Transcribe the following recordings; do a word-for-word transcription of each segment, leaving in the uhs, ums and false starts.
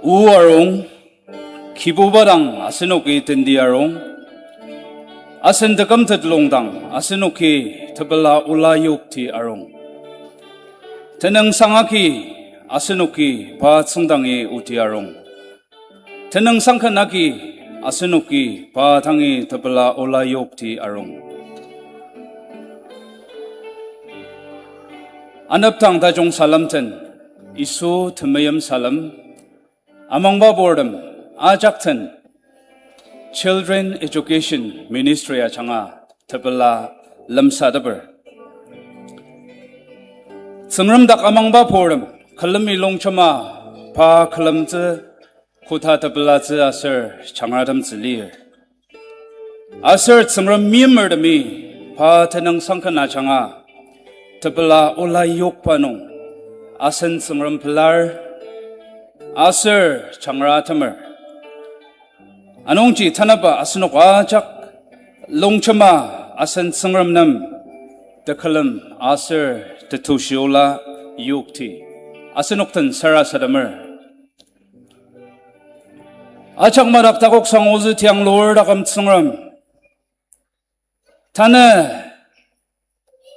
O arung, Kibuba dang asenoki tenti arung, asen tekümtet lungdang asenoki tepela ola yokti arung. Tenüngsang agi asenoki pa tsüngdangi oti arung. Tenüngsang ken agi asenoki pa dangi tepela ola yokti arung. Anepdang tajung salem den, Yisu temeim salem, amangba purtem ajak den Children Education Ministry ajanga tepela lemsateper. Tsüngrem dak amangba purtem külemi longjema pa külemtsü, koda tepelatsü aser jangratemtsü lir. Aser Tsüngrem meimertemi pa tenüngsang ken ajanga tepela ola yokba nung asen Tsüngrem pelar aser jangratemer. Anungji tanaba asenok ajak longjema asen Tsüngrem nem tekülem aser tetushi ola yokti asenok den sarasademer. Ajak madak takoksang ozü tiang lur taküm Tsüngrem, tanü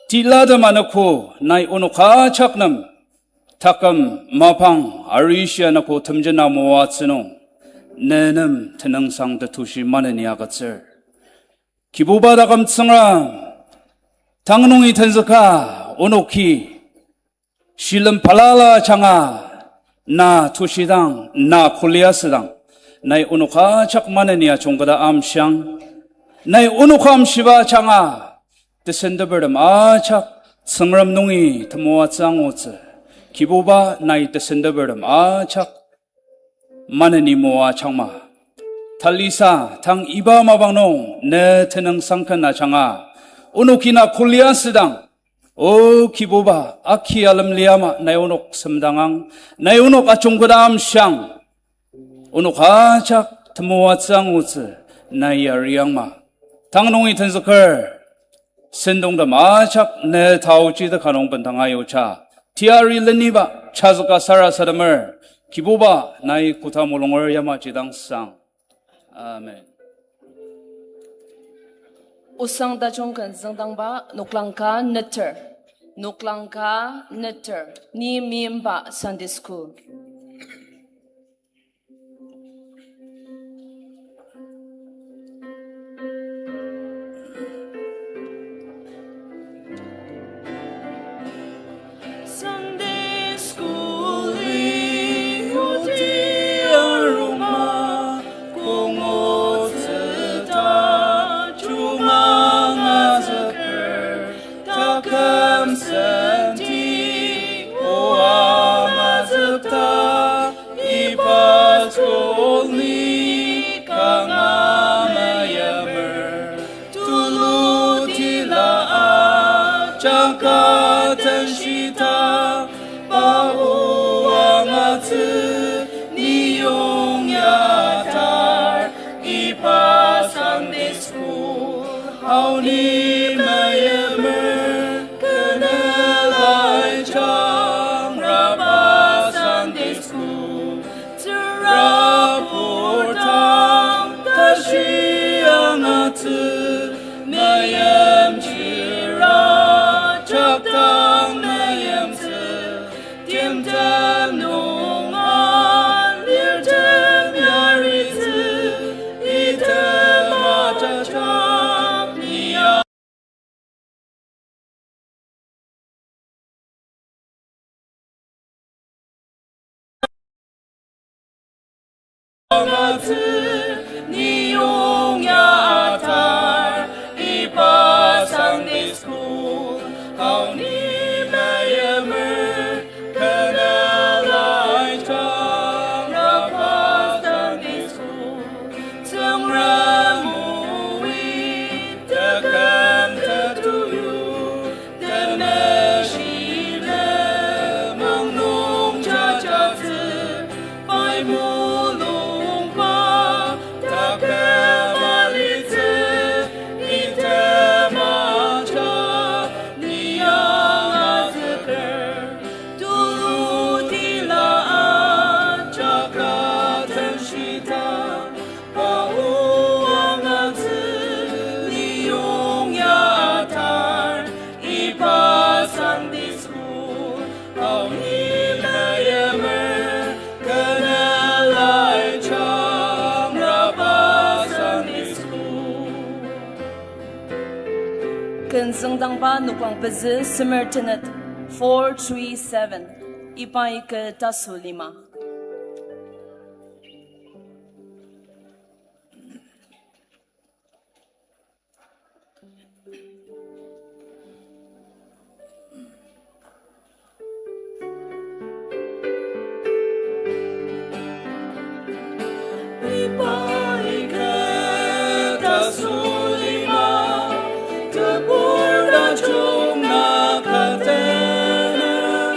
tila tem anogo nai onok ajak nem taküm mapang arishi anogo temjena moatsü nung ne nem tenüngsang tetushi maneni agütsür. Kibuba taküm Tsüngrem, tang nungi tenzüka onoki shilem balala ajanga na tushidang, na kuli asüdang, nai onok ajak maneni ajungketa amshiang, nai onok amshiba ajanga tesentepertem ajak Tsüngrem nungi temoatsü angutsü. Kibuba, nai tesentepertem ajak maneni moajangma. Talisa tang iba mapang nung ne tenüngsang ken ajanga onoki na kuli asüdang, O Kibuba, aki alem liama nai onok semdangang, nai onok ajungketa amshiang, onok ajak temoatsü angutsü nai yariangma. Tang nungi tenzüker sentongtem ajak ne taochi teka nung bendanga yuja. Teyari leniba chazüka sarasademer, Kibuba, nai koda mulunger yamaji dang sang. Amen. Osang tajung ken züngdangba noklang ka neter, noklang ka neter, ni meimba Sunday School. Sunday school-i oti aruma, kongotsü ta junga angazüker, taküm senti o angazükta, iba school-i kanga meyimer. Tulu tila ajaka tenshita, pa o angatsü ni yongya atar, iba Sunday school hau ni meyimer, kü nela jangraba Sunday school. Tsürabur dang tashi angatsü, meimchira jakdang meimtsü, timtem nunga lirtem yaritsü, item ajajak nia. Angatsü ni yongya atar, iba Sunday school hau ni meyimer, kü nela jangraba Sunday school. Tsüngrem oi teküm tetuyu, temeshi lemang nung jajatsü, pai mulungba Züngdangba noklang pezü semer tenet, four three seven. Iba ika taso lima. Iba ika taso lima, tebur tajung na katener,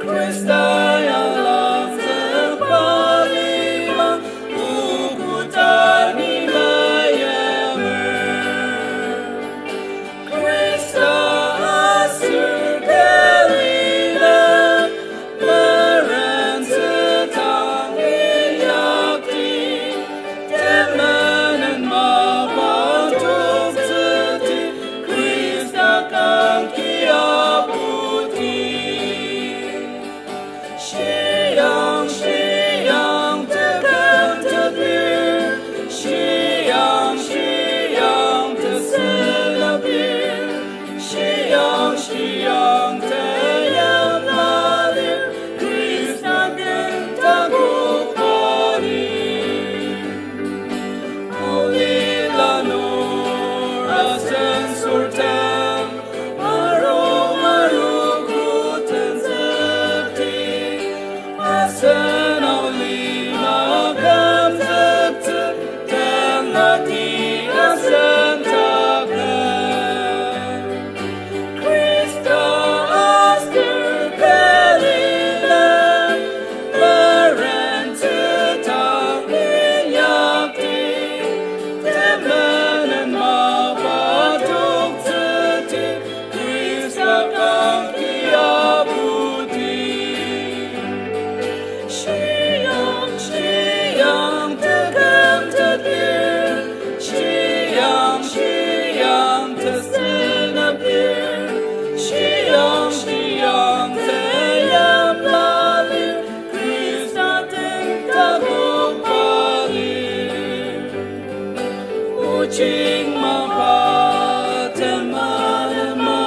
Khrista ya langzükba lima, ukuta ni mayemer. Khrista aser Galilea, merentsü tang inyakti, temenen mapa toktsüti, Khrista kangki aputi. Shiang, shiang, teküm tepir. Shiang, shiang, tesenapir. Shiang, shiang, teyamlalir. Khrista den takok palir. Auli lanur asen sortem, arung arung kuten zepti, asen auli makam zeptsü, tenlati asen taküm. Khrista aser Galilea, merentsü tang inyakti, temenen mapa toktsüti, Khrista kangki aputi. Shiang, shiang, teküm tepir. Shiang, shiang, tesenapir. Shiang, shiang, teyamlalir. Khrista den takok palir. Oching mapa temanema,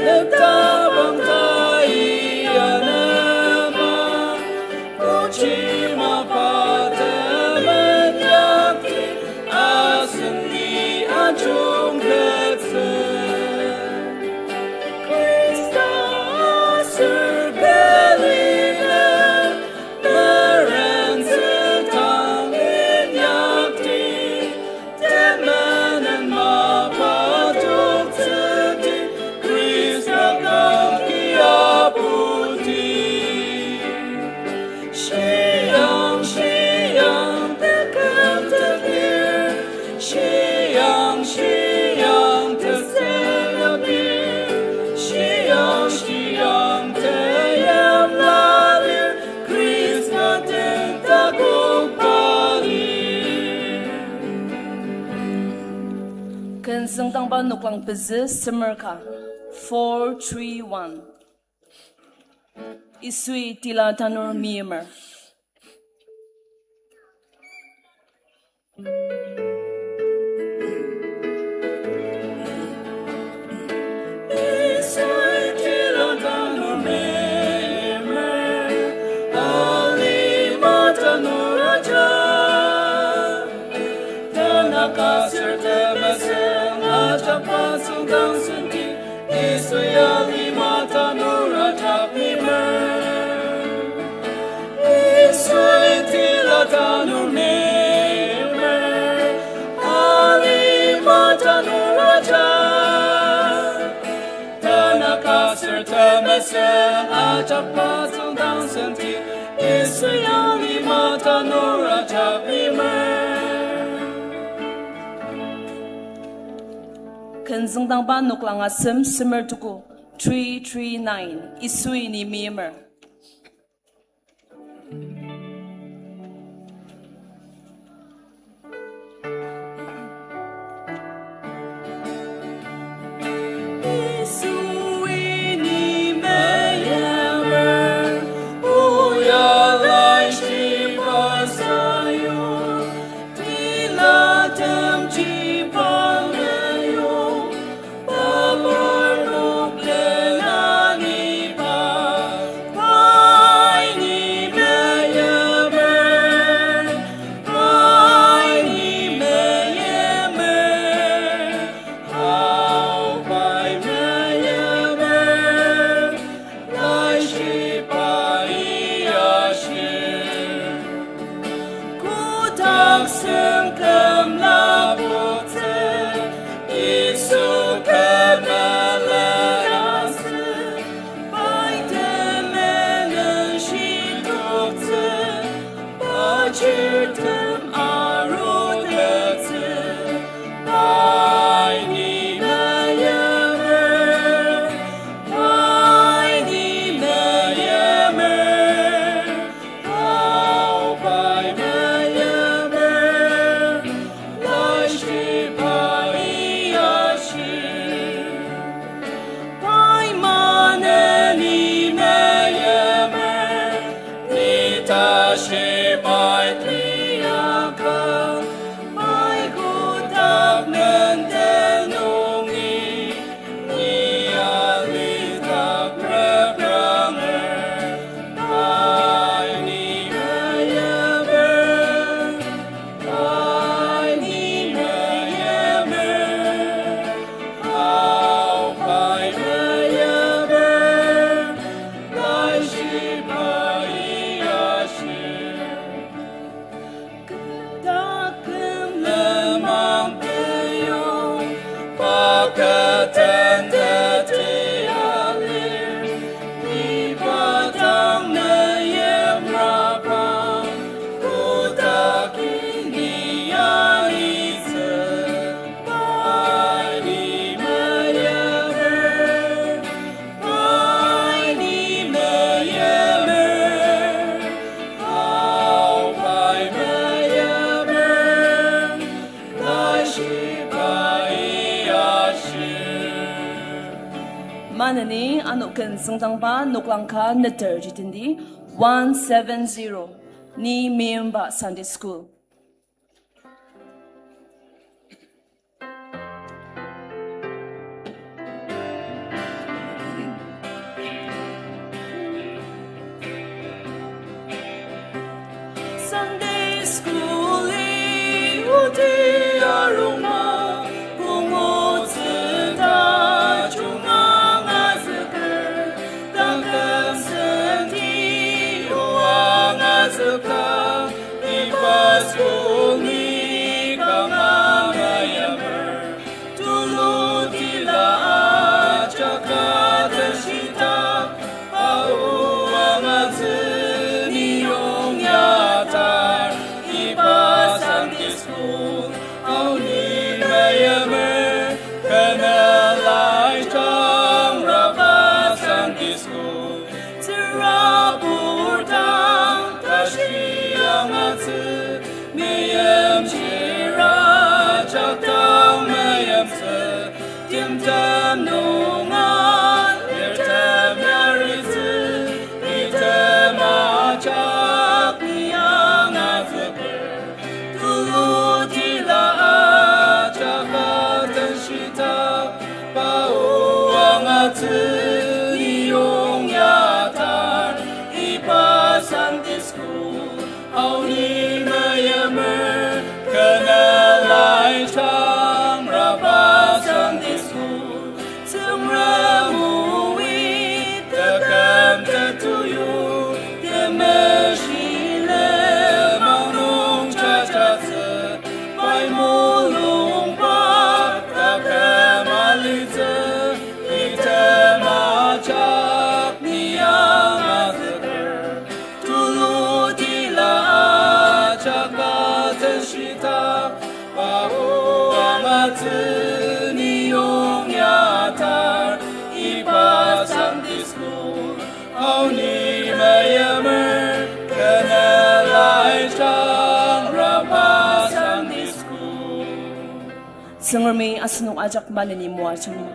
lepta bangta iyanema. Oching mapa temenyakti, aseni ajungkettsü. Khrista aser Galilea, merentsü tang inyakti, temenen mapa toktsüti, Khrista kangki aputi. Shiang, shiang, teküm tepir. Shiang, shiang, tesenapir. Shiang, shiang, teyamlalir. Khrista den takok palir. Ken züngdangba noklang pezü semer ka, four three one. Yisui tila tanur meimer. Yisui tila tanur meimer, alima tanur ajak. Tanaka ser temesen ajak pasung dang senti, Yisui alima tanur ajak meimer. Yisui tila tanur meimer, alima tanur ajak. Tanaka ser temesen ajak pasung dang senti, Yisui alima tanur ajak meimer. Ken züngdangba noklang asem semer tuku, three three nine, Yisui ni meimer. Yisui ni meimer, oya lai shiba sayu, tila temji pa meyu, pa Aneni ano ken züngdangba noklang ka neter jitendi one seven zero, ni meimba Sunday School. Sunday school-i oti arungma, pungu tsüta junga ngazüker, taküm senti oa ngazüka, iba school-i kanga meyemer. Tulu tila ajak atenshita, pa o angatsüni yongya tar, iba Sunday school, aoni meyemer, kena lai jangraba Sunday school. Tsürabur dang tashi angatsü, meimchir ajak dang meimtsü, timtem nunga lirtem yaritsü, item ajak ni angatsüker. Tulu tila ajak atenshita, pa o angatsüni yongya tar, iba Sunday school, aoni meyemer, kena lai jangraba Sunday school. Tsüngrem oi teküm tetuyu, temeshi lenmang nung jajatsü, pai mulungba taküm alitsü, item ajak ni angatsüker. Tulu tila ajak atenshita, pa o angatsüni yongya tar, iba Sunday school, aoni meyemer, kena lai jangraba Sunday school. Tsüngremi asenok ajak maneni moajangma.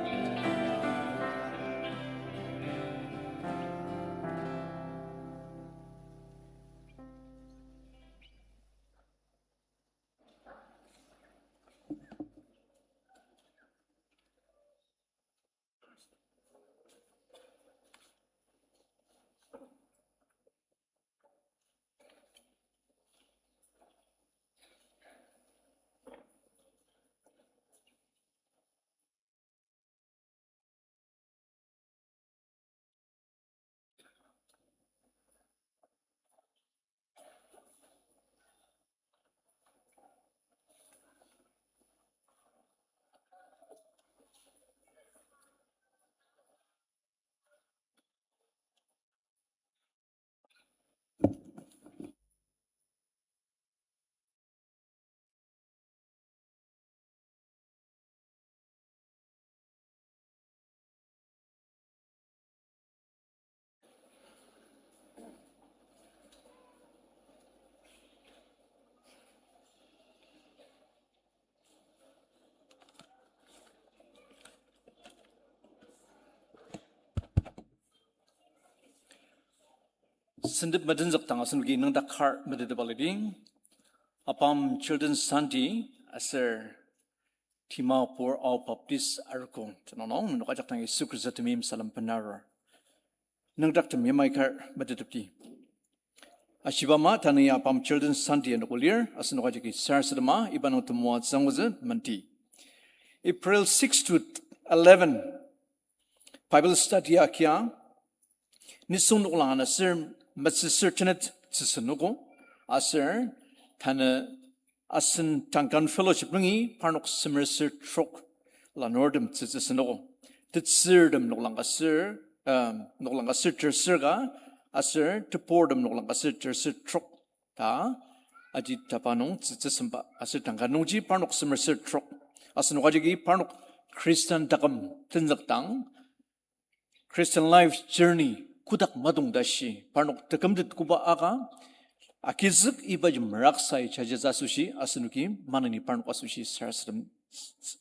Sentep metenzük dang asenoki nüngdak kar metetep aliding. Apam Children's Sunday aser Dimapur Ao Baptist Arogo tenüng nung nenok ajak dang Yisu Khrista temeim salem benarur. Nüngdaktem yamai kar metetepdi. Ashiba ama tanü ya Apam Children's Sunday anogo lir, asenok ajaki sarasadema, iba nung temoatsü angutsü menti. April six to eleven, Bible study agia, nisung noklang ana ser, metsüsür tenet tsüsünogo, aser, tanü asen Duncan Fellowship nungi parnok semer ser trok lanurtem tsütsüsünogo. Tetsürtem noklang ka ser, um, noklang ka ser tersür ka, aser teburtem noklang ka ser tersür trok ta, aji tapa nung tsütsüsemba, aser Duncan nungji parnok semer ser trok. Asenok ajaki parnok Christian taküm tenzükdang, Christian life journey kodak madong tashi, parnok tekümtet koba aka, agizük ibaji meraksai jajasa asoshi, asenoki maneni parnok asoshi sarasadem,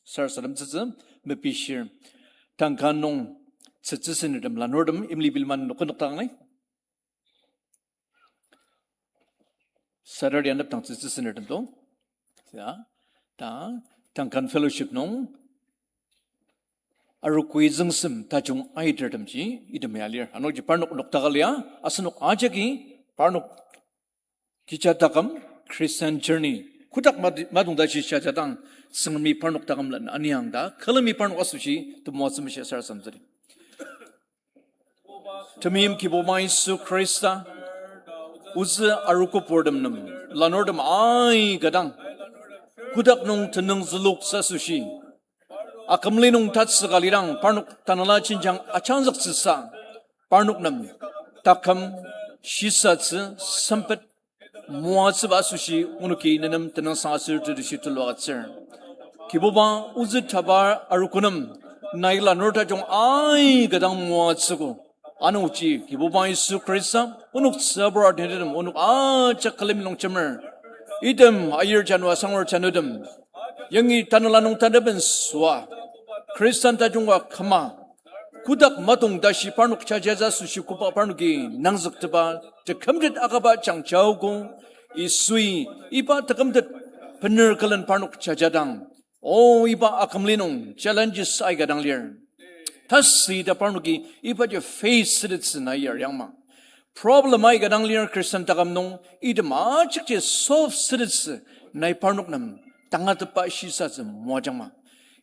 sarasademtsütsü mepishir. Duncan nung tsütsüsenertem lanurtem imli bilman noknokdang nai. Saturday anepdang tsütsüsenertem to. Ya, ta, Duncan Fellowship nung arogoi züngsem tajung aitertemji item ya lir. Anungji parnok nokdaka lia, asenok ajaki parnok kecha taküm Christian journey kotak mati-, matong tashi shajadang, Tsüngremi parnok taküm len aniang ta külemi parnok asoshi temoatsü meshia sarasademtsüdi. Temeim Kibuba Yisu Khrista, ozü arogo purtem nem lanurtem aika dang kotak nung tenüng züloktsü asoshi, akümli nung tatsüka lidang parnok tanela jenjang ajangzüktsüsa, parnok nem taküm shisatsü sempet moatsüba asoshi onoki nenem tenüngsang aser tetushi tulu agütsür. Kibuba, ozü taba arogo nem nai lanur tajung aika dang moatsüogo. Anungji Kibuba Yisu Khrista, onok tsübur atentetem onok ajak külemi longjemer, item ayir janua sangur janutem, yangi tanela nung tanepen süa, Khristan tajungba küma, kotak matong tashi parnok jajatsü asoshi koba parnoki nangzüktepa tekümtet akaba jangjaogo. Yisui, iba tekümtet bener külen parnok jajadang, o, iba akümli nung challenges aika dang lir. Tasüta parnoki ibaji face sütettsü nai yariangma. Problem aika dang lir Christian taküm nung, item ajakji solve sütettsü nai parnok nem tangatetba shisatsü moajangma.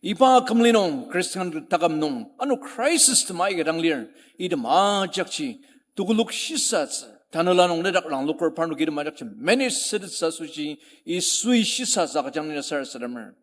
Iba akümli nung Christian taküm nung ano crisis tema aika dang lir, item ajakji tekolak shisatsü, tanela nung nedak rangloker parnoki item ajakji manage sütettsü asoshi Yisui shisatsü agüjang nina sarasademer.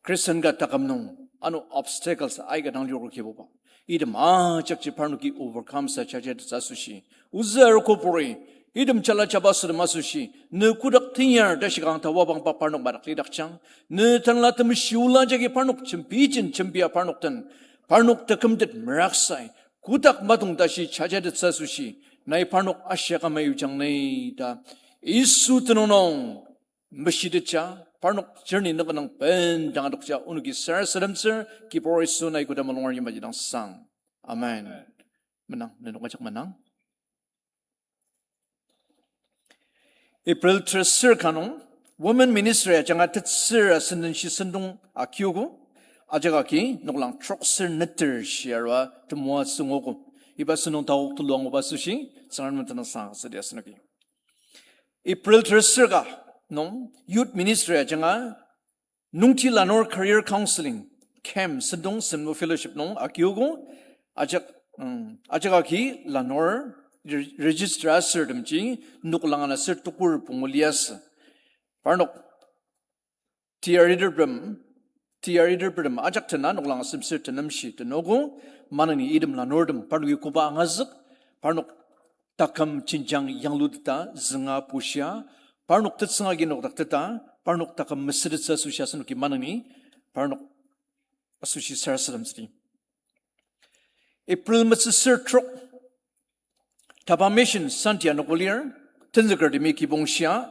Christian ka taküm nung ano obstacles aika dang liogo Kibuba, item ajakji parnoki overcome sa jajatettsü asoshi, ozü arogo puri, item jala jaba sütem asoshi, ne kodak tenyar ta shikang ta wabangba parnok madak lidakjang, ne tanela temeshi ola jagi parnok jembijin jembia parnok den, parnok tekümtet meraksai, kotak matong tashi jajatettsü asoshi, nai parnok ashia kama yujang nai ta, Yisu tenüng nung meshitetja, parnok journey nüknang bendang adokja onoki sarasademtsür, Kibur Yisu nai koda mulungar yamaji dang sang. Amen. Menang, nenok ajak menang. April tersür ka nung, Women Ministry ajanga tetsür asendenshi sentong akiogo, ajak agi noklang trokser neter shiarua temoatsü nguogo. Iba sentong takok tulu anguba asoshi, Tsüngrem nem tenüngsang asüdi asenoki. April tersür ka nung Youth Ministry ajanga nungti lanur career counseling camp sentong Semnu Fellowship nung akiogo, ajak, mm, ajak agi lanur re-, register asürtemji noklang ana ser tukur pungu liasü. Parnok teyaritertem, teyaritertem ajak tena noklang asem ser tenemshi tenogo, maneni item lanurtem parnoki koba angazük, parnok taküm jenjang yangluteta zünga bushia, parnok tetsüng agi nokdakteta, parnok taküm mesütettsü asoshi asenoki maneni, parnok asoshi sarasademtsüdi. April metsüsür trok, taba mission Sunday anogo lir, tenzükertemi kibong shia,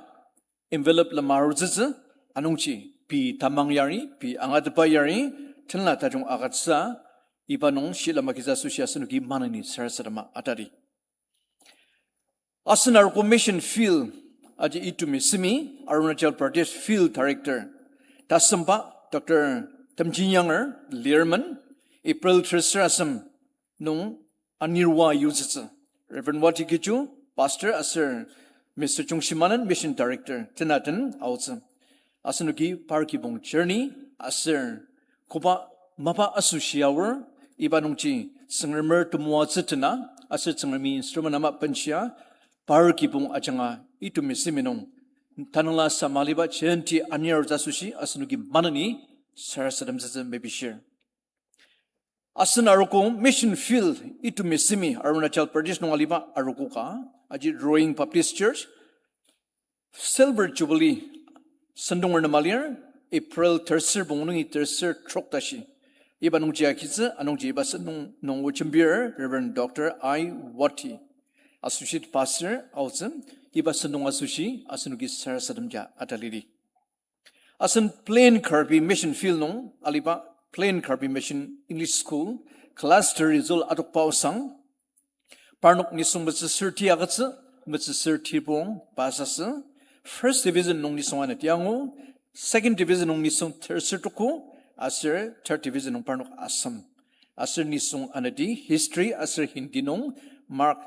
envelope lema arutsütsü, anungji pei tamang yari, pei angatepa yari, tenla tajung agütsüa, iba nung shilem agitsü asoshi asenoki maneni sarasadema atadi. Asen arogo mission field, aji Itumi Simi, Arunachal Pradesh Field Director, tasemba Doctor Temjinyanger Lirman, April tersür asem nung anirwa yutsütsü. Reverend Wati Kichu, Pastor aser Mister Chungshimanen, Mission Director, tenaten aotsü. Asenoki par kibong journey aser koba mapa asoshi aor, iba nungji Tsüngremer temoatsü tena aser Tsüngremi instrument ama benshia, par kibong ajanga Itumi Simi nung tanela samaliba jenti anir asoshi asenoki maneni sarasademtsütsü mepishir. Asen arogo mission field Itumi Simi Arunachal Pradesh nung aliba arogo ka, aji Roing Baptist Church, Silver Jubilee sentonger nem alir, April tersür pungu nungi tersür trok tashi. Iba nungji agitsü, anungji iba sentong nung o jembir Reverend Doctor I Wati, Associate Pastor aotsü, iba sentong asoshi asenoki sarasademja atalidi. Asen Plain Karbi Mission Field nung aliba Plain Karbi Mission English School, cluster result adokba osang, parnok nisung metsüsür ti agütsü, metsüsür tibong pasasü, first division nung nisung anati angu, second division nung nisung tersür tuku, aser third division nung parnok asem. Aser nisung anati history aser Hindi nung mark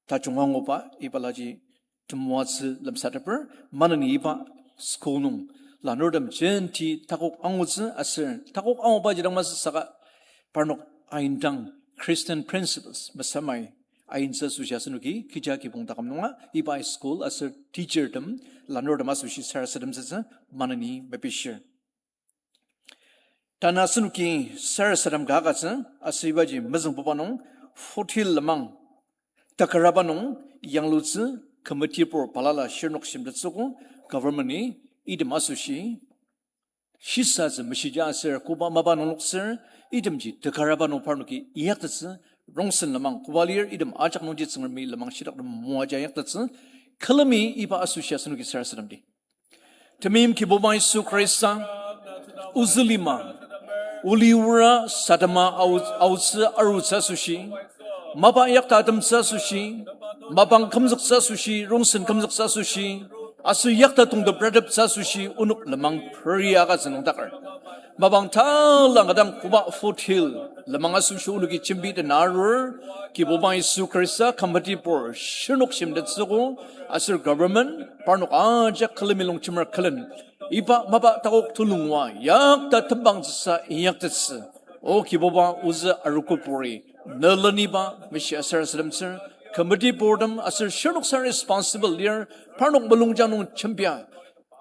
tajung anguba ibalaji temoatsü lemsateper, maneni iba school nung lanurtem jenti takok angutsü aser takok angubaji dang masü saka parnok aindang Christian principles mesamai aintsü asoshi asenoki kecha kibong taküm nunga iba school aser teachertem lanurtem asoshi sarasademtsütsü maneni mepishir. Tanü asenoki sarasadem ka agütsü, aser ibaji mezüngbuba nung, foothill lenmang tekaraba nung yanglutsü, committee pur balala shirnok shimtettsüogo, government-i item asoshi shisatsü meshija aser koba mapa nung nokser, itemji tekaraba nung parnoki inyaktettsü, rongsen lenmang koba lir item ajak nungji Tsüngremi lenmang shitaktem moaja inyaktettsü, külemi iba asoshi asenoki sarasademdi. Temeim Kibuba Yisu Khrista, ozü lima, oli ura sadema ao-, aotsü arutsü asoshi, mapa yakta atemtsü asoshi, mapang kümzüktsü asoshi, rongsen kümzüktsü asoshi, aser yakta tongtep rateptsü asoshi, onok lenmang peria agütsü nüngdaker. Mapang talang adang koba foothill lenmang asoshi onoki jembi dena arur, Kibuba Yisu Khrista committee pur shirnok shimtettsüogo, aser government parnok ajak külemi longjemer külen iba mapa takok tulungba yakta tembangtsüsa inyaktettsü. O Kibuba, ozü arogo puri ne leniba meshia sarasademtsür, committee purtem aser shirnoksa responsible lir, parnok mulungjang nung jembia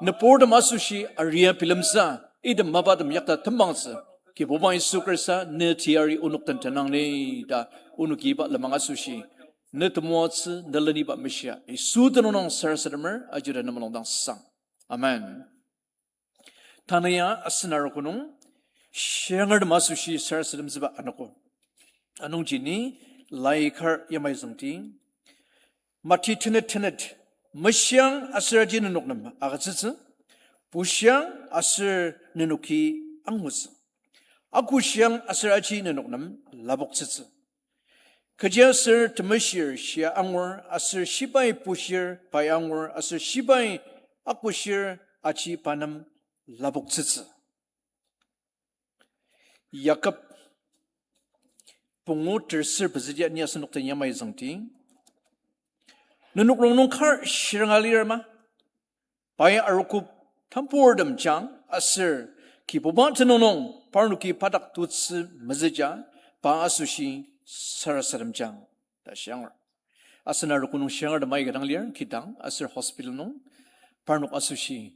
ne purtem asoshi aria bilemsa, item mapatem yakta tembangtsü. Kibuba Yisu Khrista ne teyari onok den tenang ni ta onoki iba lenmang asoshi ne temoatsü ne leniba meshia Yisu tenüng nung sarasademer, ajida ne mulung dang sang. Amen. Tanü ya asen arogo nung shirangertem asoshi sarasademtsüba anogo. Anungji ni laikar yamai züngdi. Mati tenet tenet, meshiang aser aji nenok nem agütsütsü, bushiang aser nenoki angutsü, akoshiang aser aji nenok nem lapoktsütsü. Kechiaser temeshir shia angur, aser shibai bushir pai angur, aser shibai akoshir aji pa nem lapoktsütsü. Yakob pungu terser pezüdi ni asenok den yamai züngdi. Nenok rongnung kar shiranga lir ma? Pai arogo tamburtem jang aser Kibuba tenüng nung parnoki pa dak tutsü mezüja pa asoshi sarasadem jang ta shiangur. Asen arogo nung shiangertem aika dang lir, kidang aser hospital nung parnok asoshi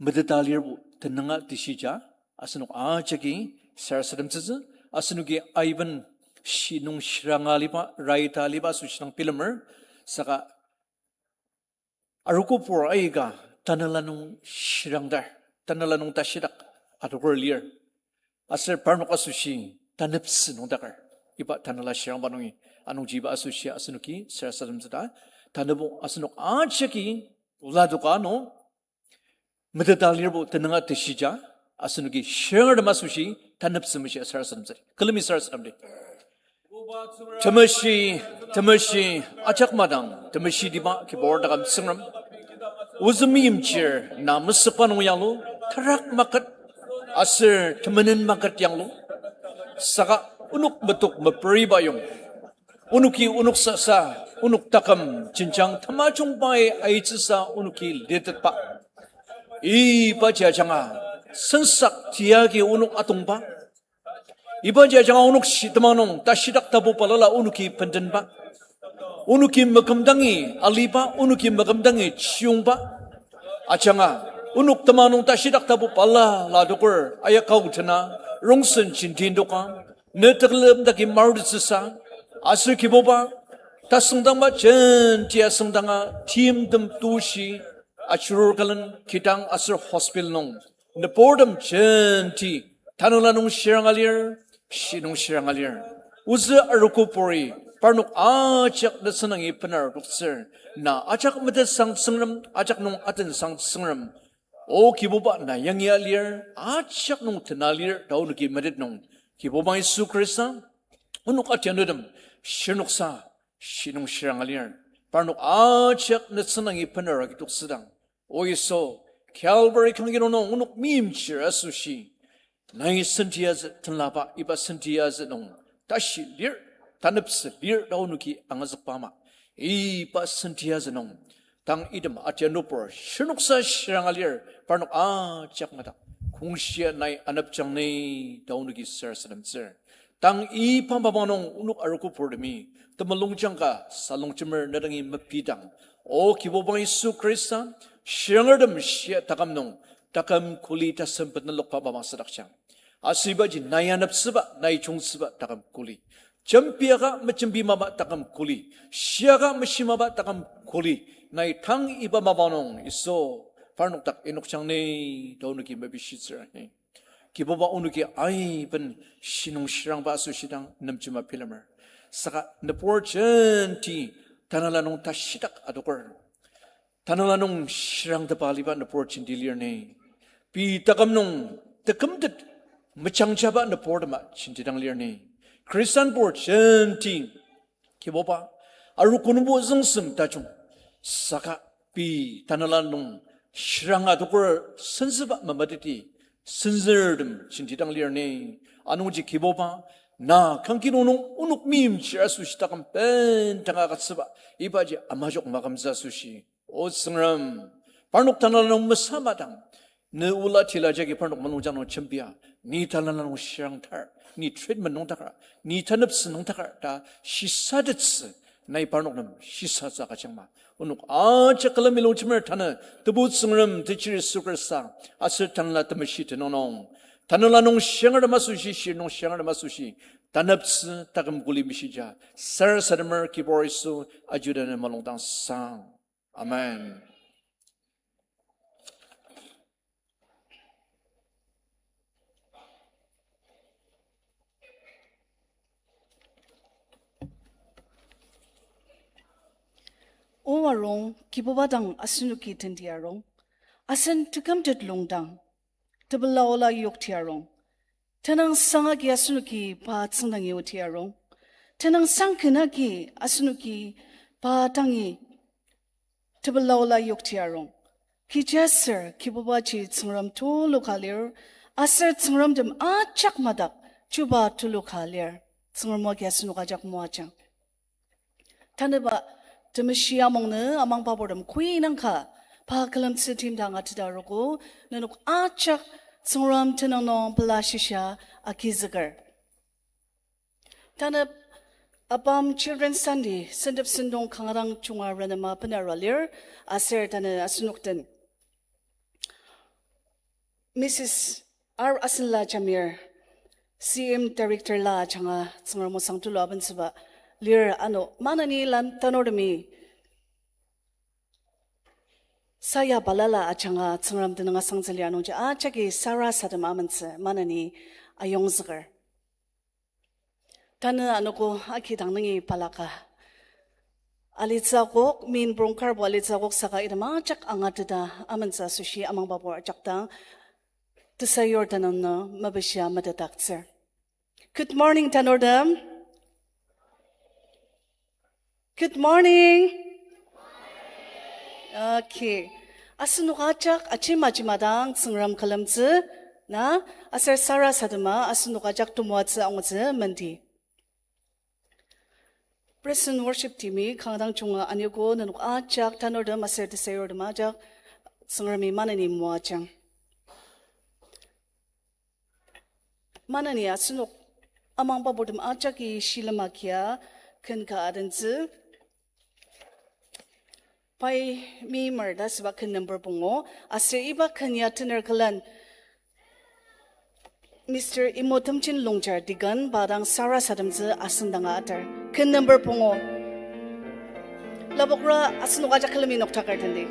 meteta lirbo tenüng a teshija, asenok ajaki sarasademtsütsü, asenoki aiben shi nung shiranga aliba, raita aliba asoshi dang bilemer, saka arogo pur aika tanela nung shirangdar, tanela nung tashidak adoker lir. Aser parnok asoshi taneptsü nüngdaker iba tanela shirangba nungi, anungji iba asoshi asenoki sarasademtsü ta, tanübo asenok ajaki oladoka nung meteta lirbo tenüng a teshija, asenoki shirangertem asoshi taneptsü meshia sarasademtsü. Külemi sarasademdi. Temeshi, temeshi, ajak madang temeshiba Kibur taküm Tsüngrem, ozü meimchir na mesükba nung yanglu, tarak maket aser temenen maket yanglu, saka onok metok meperiba yong, onoki onok sasa, onok taküm jenjang tamajungbai aitsüsa onoki litetba, ibaji ajanga sensak tiyagi onok atongba, ibaji ajanga onok shitema nung tashidak tapu balala onoki bendenba, onoki mekümdangi aliba, onoki mekümdangi chiyongba, ajanga onok tema nung tashidak tapu balala adoker ayakao tena, rongsen jenti ndoka, ne tekülem daki marutetsüsa, aser Kibuba, tasüngdangba jenti asüngdanga timtem tushi, achurur külen kidang aser hospital nung nüburtem jenti tanela nung shiranga lir, shi nung shiranga lir. Ozü arogo puri parnok ajak ne sünangi bener adoktsür, na ajak metetsang Tsüngrem, ajak nung atensang Tsüngrem. O Kibuba, na yangi alir, ajak nung tena lir ta onoki metet nung, Kibuba Yisu Khrista, Onok atianutem, shirnoksa, shinung shiranga lir. Parnok ajak ne tsünangi penera kidoktsüdang. O Yisu, Calvary kangki nung onok meimchir asoshi. Nai sentiazü tenlaba iba sentiazü nung tashi lir, taneptsü lir ta onoki angazükba ama. Iba sentiazü nung tang item atia nübur shirnoksa shiranga lir parnok ajak madak. Kongshia nai anepjang ni ta onoki sarasademtsür. Tang iba mapang nung onok arogo purtemi temulungjang ka salongjemer ne dangi mepidang. O Kibuba Yisu Khrista, shirangertem shia taküm nung, taküm kuli ta sempet nelokba mapang sadakjang. Asübaji nai aneptsüba, nai jungtsüba taküm kuli. Jembiaka mejembi maba taküm kuli. Shiaka meshi maba taküm kuli. Nai tang iba mapang nung Yisu parnok dak inokjang ni ta onoki mepishitsür. Kibuba onoki aiben shinung shirangba asoshi dang nemjema bilemer. Saka nübur jenti tanela nung tashidak adoker. Tanela nung shirangtepa aliba nübur jenti lir ni. Pei taküm nung tekümtet mejangjaba nübur tema jenti dang lir ni. Khristan nübur jenti Kibuba, arogo nungbo züngsem tajung. Saka pei tanela nung shirang adoker senzüba mamateti, senzürtem jenti dang lir ni. Anungji Kibuba, na kangki nung onok meimchir asoshi taküm bendanga agütsüba, ibaji amajok makümtsü asoshi. O Tsüngrem, parnok tanela nung mesamadang, ne ola tila jagi parnok mulungjang nung jembia, ni tanela nung shirang tar, ni treatment nung takar, ni taneptsü nung takar ta shisatettsü, nai parnok nem shisatsü agüjangma. Onok ajak külemi longjemer tanü, Tebu Tsüngrem techiri Yisu Khrista, aser tanela temeshi tenüng nung, tanela nung shirangertem asoshi, shir nung shirangertem asoshi, taneptsü taküm kuli meshija sarasademer Kibur Yisu ajuda ne mulungdang sang. Amen. O arung, Kibuba dang asenoki tenti arung, asen tekümtet lungdang tepela ola yokti arung. Tenüngsang agi asenoki pa tsüngdangi oti arung. Tenüngsang ken agi asenoki pa dangi tepela ola yokti arung. Kechiaser Kibubaji Tsüngrem tulu ka lir, aser tsüngremtem ajak madak chuba tulu ka lir. Tsüngrem o agi asenok ajak moajang. Tanüba temeshi amungnü amangba purtem koinangka pa külemtsü timdang ateta arogo, nenok ajak Tsüngrem tenüng nung pela shisa agizüker. Tanü Apam Children's Sunday sentep sentong kanga dang junga renema benarua lir, aser tanü asenok den Mrs R Asenla Jamir, C M Director la ajanga Tsüngrem osang tulu abentsüba lir, ano maneni lan tanurtemi saya balala ajanga Tsüngrem tenüng asangtsü lir, anungji ajaki sarasadem amentsü maneni ayongzüker. Tanü anogo akidang nungi balaka alitsü akok, min brongkarbo alitsü akok saka item ajak angateta amentsü asoshi amangbapur ajak dang tesayur tenüng nung mepishia metetdaktsür. Good morning, tanurtem. Good morning. Okay. Asenok ajak ajima ajima dang Tsüngrem külemtsü, na, aser sarasadema asenok ajak temoatsü angutsü menti. Praise and worship team-i kanga dang junga aniogo, nenok ajak tanurtem aser tesayurtem ajak Tsüngremi maneni moajang. Maneni asenok amangbapurtem ajaki shilem agia ken ka adentsü. Pai meimer ta süba ken number pungu, aser iba ken ya tener külen Mister Imotemjin Longchar Deacon pa dang sarasademtsü asüngdanga atar. Ken number pungu. Lapokra asenok ajak külemi noktaker tendi.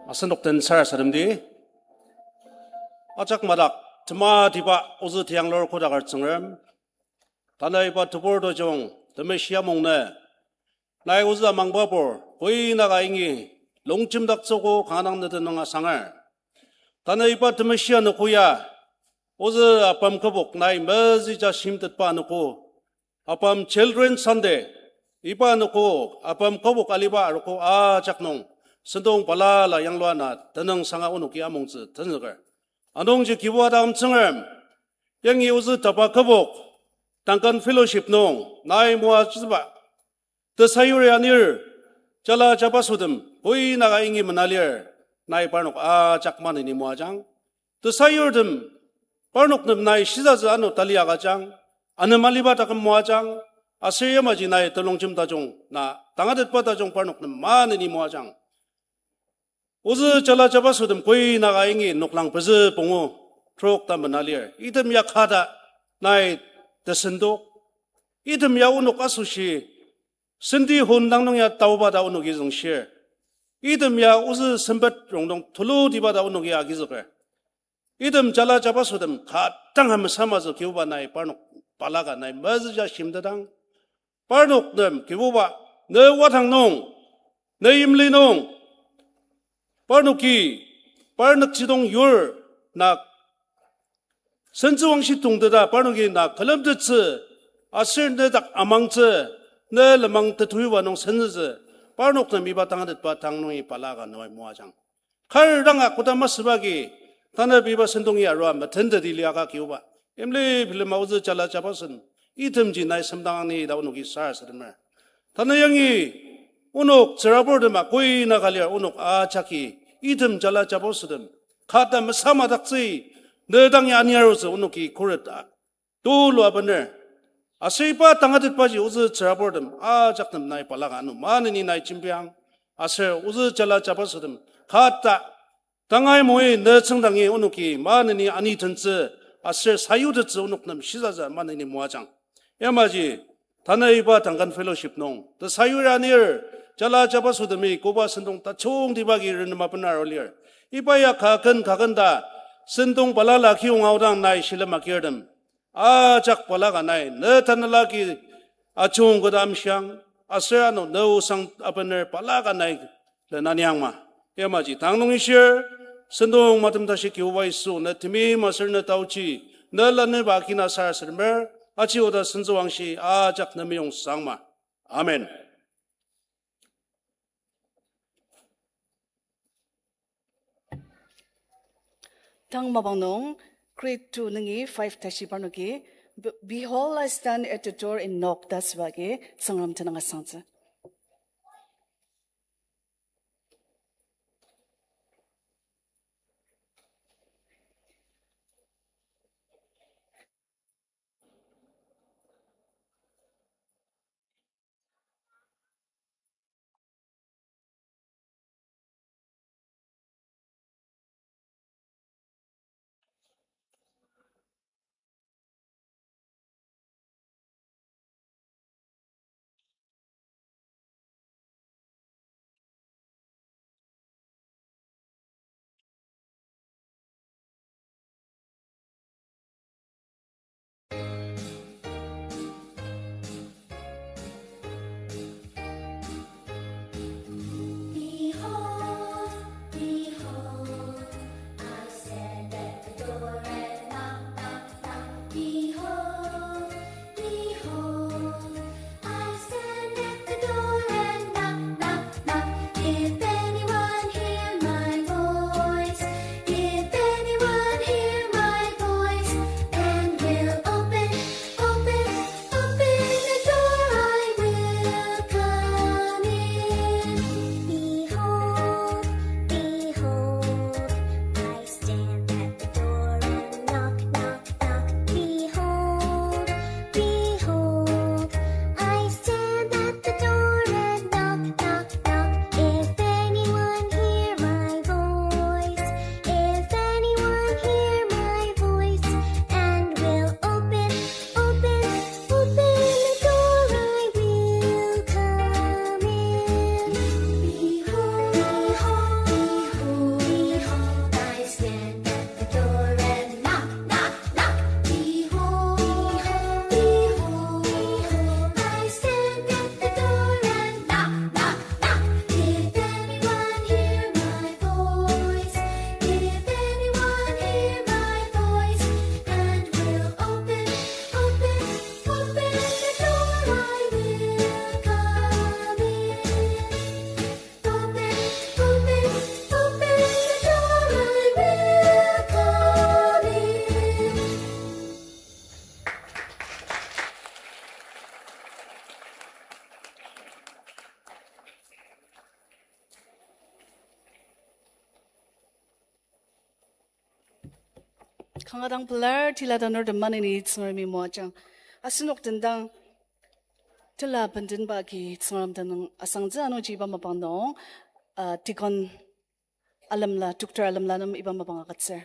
Asenok den sarasademdi. Ajak madak, tematiba ozü tianglur kodaker Tsüngrem. Tanü iba tebur tojung, temeshi amung nü. Nai ozü amangbabur, koi naka ingi, longjemdaktsüogo kanga dang ne tenüng asanger. Tanü iba temeshi anogo ya, ozü apam kübok nai mezüja shimtetba anogo. Apam Children Sunday, iba anogo, apam kübok aliba arogo ajak nung, sentong balala yanglua na tenüngsanga onoki amongtsü tenzüker. Anungji Kibuba dang Tsüngrem, yangi ozü taba kübok, Duncan Fellowship nung, nai moatsüba, tesayuri anir, jala jabasotem, koi naka ingi mena lir, nai parnok ajak maneni moajang. Tesayurtem, parnok nem nai shisatsü ano tali agüjang, anem aliba taküm moajang, aser yamaji nai telongjem tajung, na tangatetba tajung parnok nem maneni moajang. Ozü jala jabasotem koi naka ingi noklang pezü pungu, trok ta mena lir. Item ya kata nai tesendok. Item ya onok asoshi, senti hon dang nung ya taoba ta onoki züngshir. Item ya ozü sempet rongdong tulutiba ta onoki agizüker. Item jala jabasotem ka tanga mesamatsü Kibuba nai parnok balaka nai mezüja shimtetang. Parnok nem Kibuba, ne wadang nung, ne yimli nung, parnoki, parnok jidong yur, na sentsüwangshi tongteta, parnoki na külemtettsü, aser ne dak amangtsü, ne lenmang tetuyuba nung senzütsü, parnok nem iba tangatetba tang nungi balaka nai moajang. Kar danga koda masüba agi, tanü iba sentong ya arua metenteti liaka Kibuba. Imli bilema ozü jala jabasotem, itemji nai semdang ni ta onoki sarasademer. Tanü yangi, onok tsüraburtem akoi naka lir onok ajaki, item jala jabasotem, kata mesamadaktsü, ne dang ya aniarutsü onoki khuret a tulu abener. Aser iba tangatetbaji ozü tsüraburtem ajak nem nai balaka ano maneni nai jembiang. Aser ozü jala jabasotem kata tangai moi ne tsüngdangi onoki maneni anitentsü aser sayutettsü onok nem shisatsü maneni moajang. Yamaji, tanü iba Duncan Fellowship nung tesayuri anir, jala jabasotemi koba sentong tajungtiba agi renema bena arua lir. Iba ya kaken kaken ta, sentong balala kiyong aodang nai shilem agirtem ajak balaka nai ne tanela agi ajung koda amshiang, aser ano ne osang abener balaka nai lenaniangma. Yamaji tang nung ishir, sentong matem tashi Kibuba Yisu, ne temeim aser ne taochi, ne lanurba kina sarasademer, aji oda sentsüwangshi ajak ne meyong sangma. Amen. Tang mapang nung, grade two nungi five tashi parnoki, Be-, Behold, I stand at the door and knock ta süba agi, Tsüngrem tenüng asangtsü. Kanga dang pelar tila tanurtem maneni Tsüngremi moajang. Asenok tendang tila bendenba ki Tsüngrem tenüng asangtsü anungji iba mapang nung, uh, Deacon Alemla, Doctor Alemla nem iba mapang agütsür.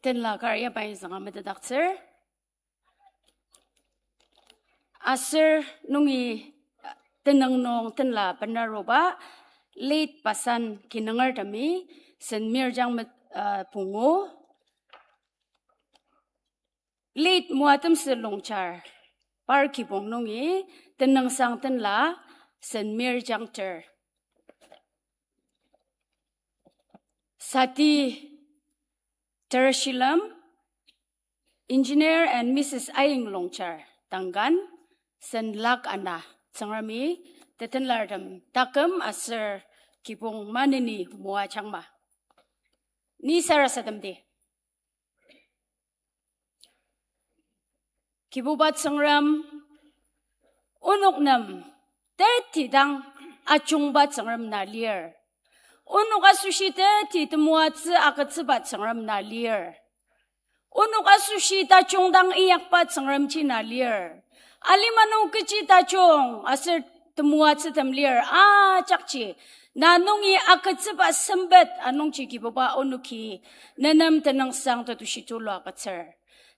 Tenla kar ya pai zanga metetdaktsür. Aser nungi, uh, tenüng nung tenla benaruba, late Pasan kinungertemi, Saint Mirjang met-, uh, pungu. Late Moatemsü Longchar, par kibong nungi, tenüngsang tenla, Saint Mirjang ter. Sati Tershilem, Engineer and Missus Aing Longchar, Tangan, Senlak ana, Tsüngremi, tetenlartem, taküm aser kibong maneni moajangma. Ni sarasademdi. Kibuba Tsüngrem, onok nem, tetidang ajungba Tsüngrem na lir. Onok asoshi teti temoatsü agütsüba Tsüngrem na lir. Onok asoshi tajung dang inyakba Tsüngremji na lir. Alima nung kechi tajung aser temoatsütem lir ajakji, na nungi agütsüba sempet anungji Kibuba onoki nenem tenüngsang tetushi tulu agütsür.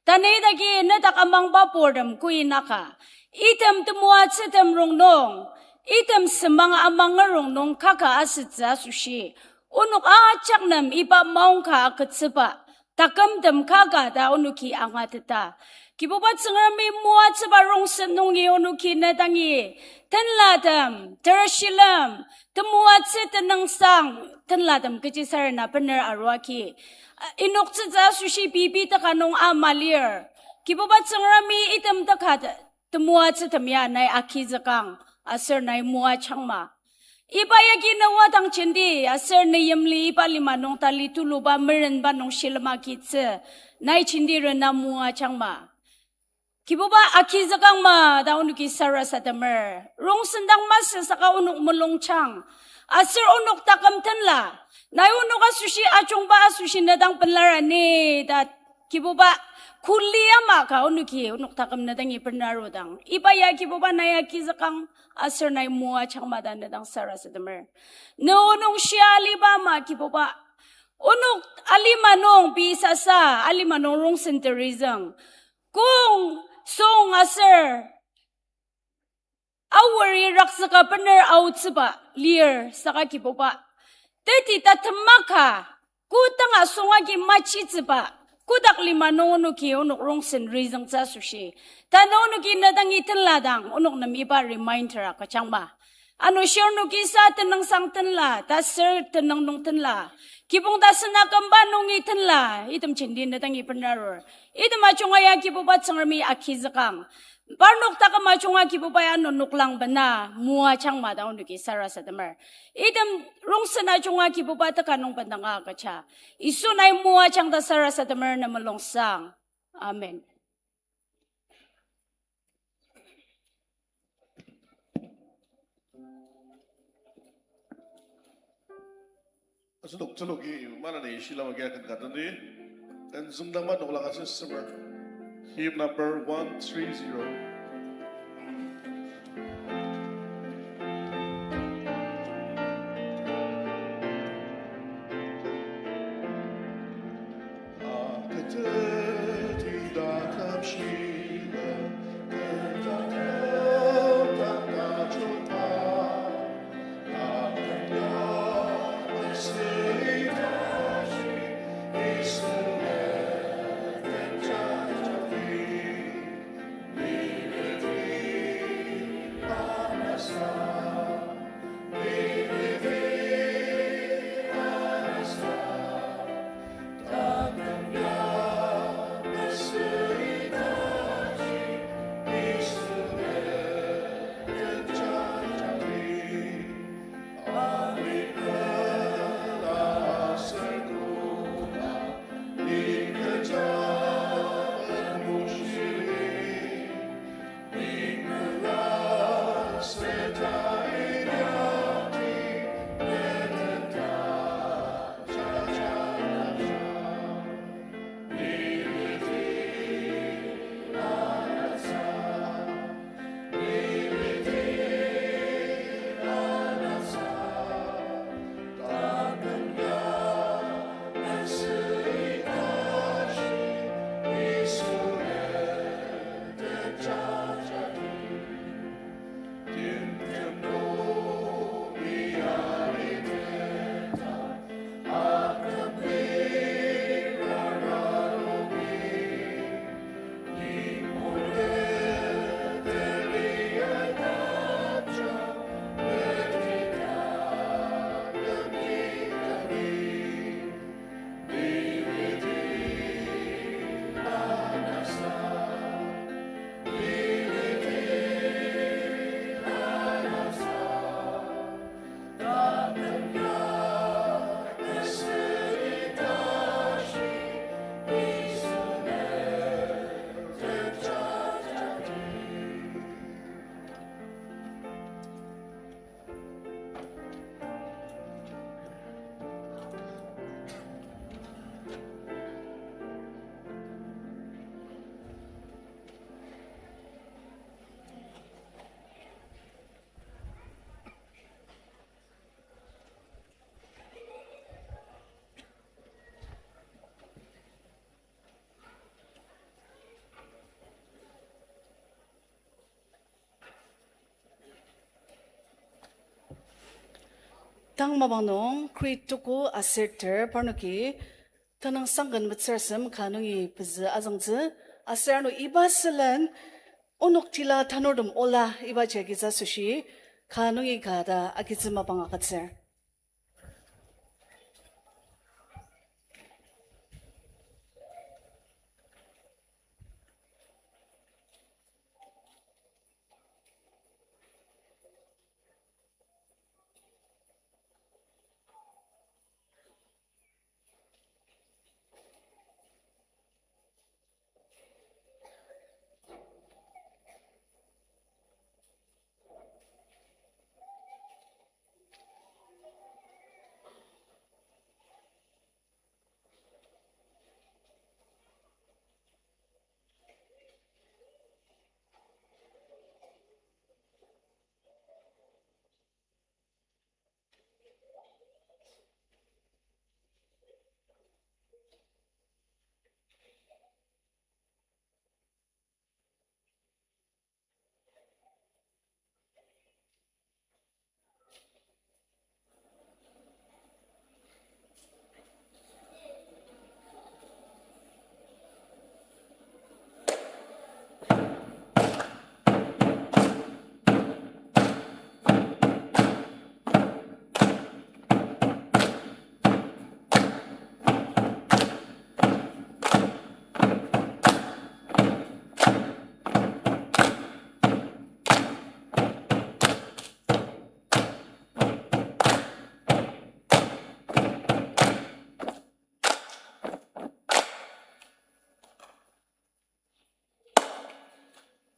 Tanü idaki nedak amangba purtem kuinaka, item temoatsütem rongnung, item semang amanger rongnung kaka asütsü asoshi, onok ajak nem iba maongka agütsüba takümtem kaka ta onoki angateta. Kibuba Tsüngremi moatsüba rongsen nungi onoki nedangi tenlatem, tershilem, temoatsü tenüngsang, tenlatem kechisarena bener aruaki, inoktsütsü asoshi pei pei teka nung ama lir. Kibuba Tsüngremi item teka te-, temoatsütem ya nai agizükang aser nai moajangma. Iba yagi na wadang jenti aser ne yimli iba lima nung tali tuluba merenba nung shilem agitsü, nai jenti rena moajangma. Kibuba agizükangma ta onoki sarasademer. Rongsen dang masü saka onok mulungjang. Aser onok taküm tenla, nai onok asoshi ajungba asoshi nedang pelar ani ta Kibuba, kuli ama ka onoki onok taküm nedangi benarudang, iba ya Kibuba nai agizükang aser nai moajangma ta nedang sarasademer. Ne onok shia aliba ama Kibuba, onok alima nung pei sasa, alima nung rongsen terizüng, kong, song aser aweri rakzüka bener aotsüba lir saka Kibuba, teti ta temaka, kodanga songagi machitsüba, kodak lima nung onoki onok rongsen rizüngtsü asoshi, tanü onoki nedangi tenla dang onok nem iba reminder agüjangma. Ano shirnoki sa tenüngsang tenla, taser tenüng nung tenla, kibong tasen akümba nungi tenla, item jenti nedangi benarur. Item ajunga ya Kibuba Tsüngremi agizükang. Parnok taküm ajunga Kibuba ya ano noklang bena moajangma ta onoki sarasademer. Item rongsen ajunga Kibuba teka nung bendanga agüja, Yisu nai moajang ta sarasademer ne mulungsang. Amen. Asenok tuluki maneni shilem agi akan ka tendi, tenzüngdangba noklang aser semer. Hymn number one three zero. Tang mapang nung grade tuku aser ter parnoki tenüngsang ken metsür asem ka nungi pezü azüngtsü, aser ano iba sülen onok tila tanurtem ola ibaji agitsü asoshi ka nungi ka ta agitsü mapang agütsür.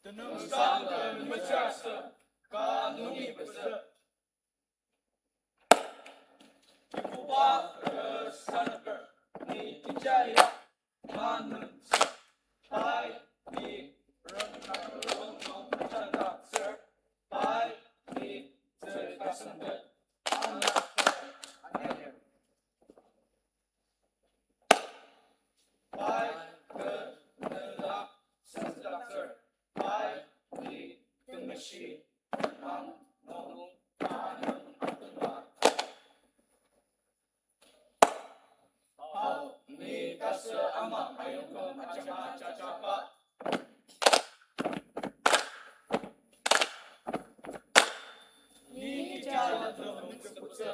Tenüngsang ken metsür asem ka nungi pezü. Kibuba, eh, sanaper, ni kecha ya, manentsü, pai, ni, rong, rong, rong, mechadatsür, pai, ni, tsü, kasendel, ana, ana, pai, ke, nela, senselatsür, pai, ni, temeshi, mang, nung, anung, atema. Ao, ni tasü ama ayongkong ajanga jajaba. Ni kecha la tong metsüptsü.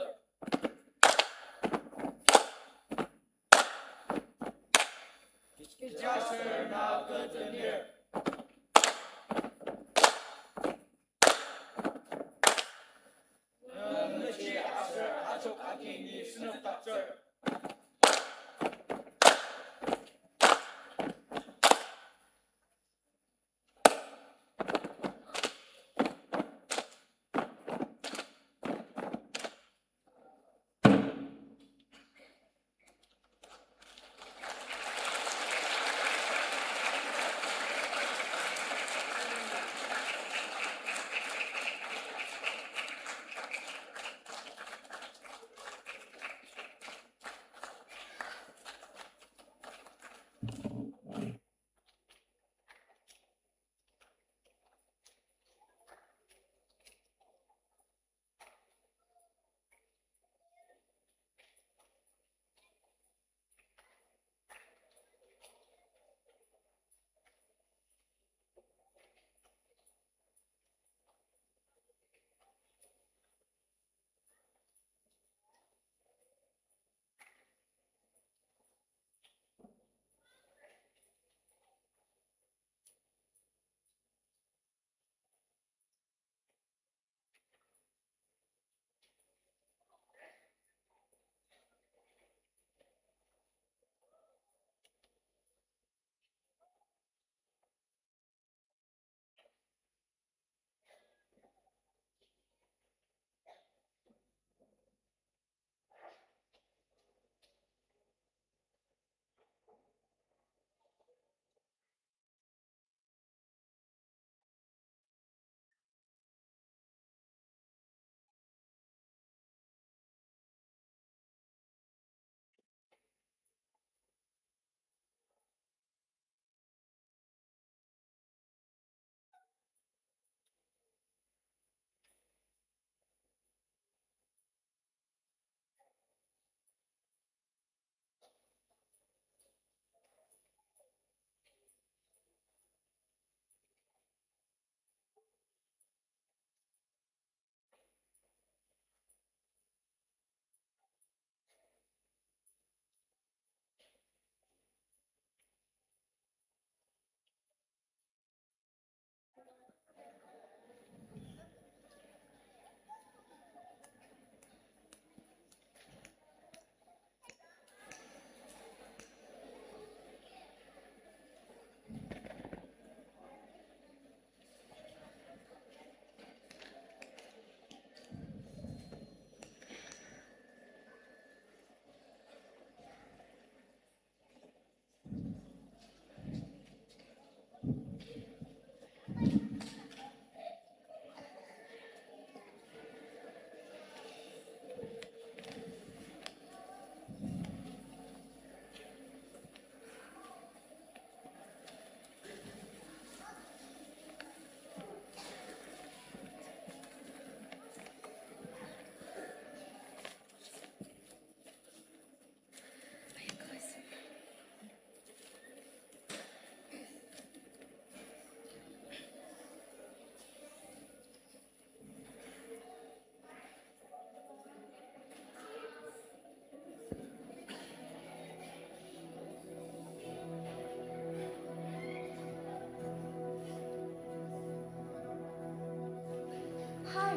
Kecha ser na kü tenir. Nü mechi aser achok agi ni senepdaktsür.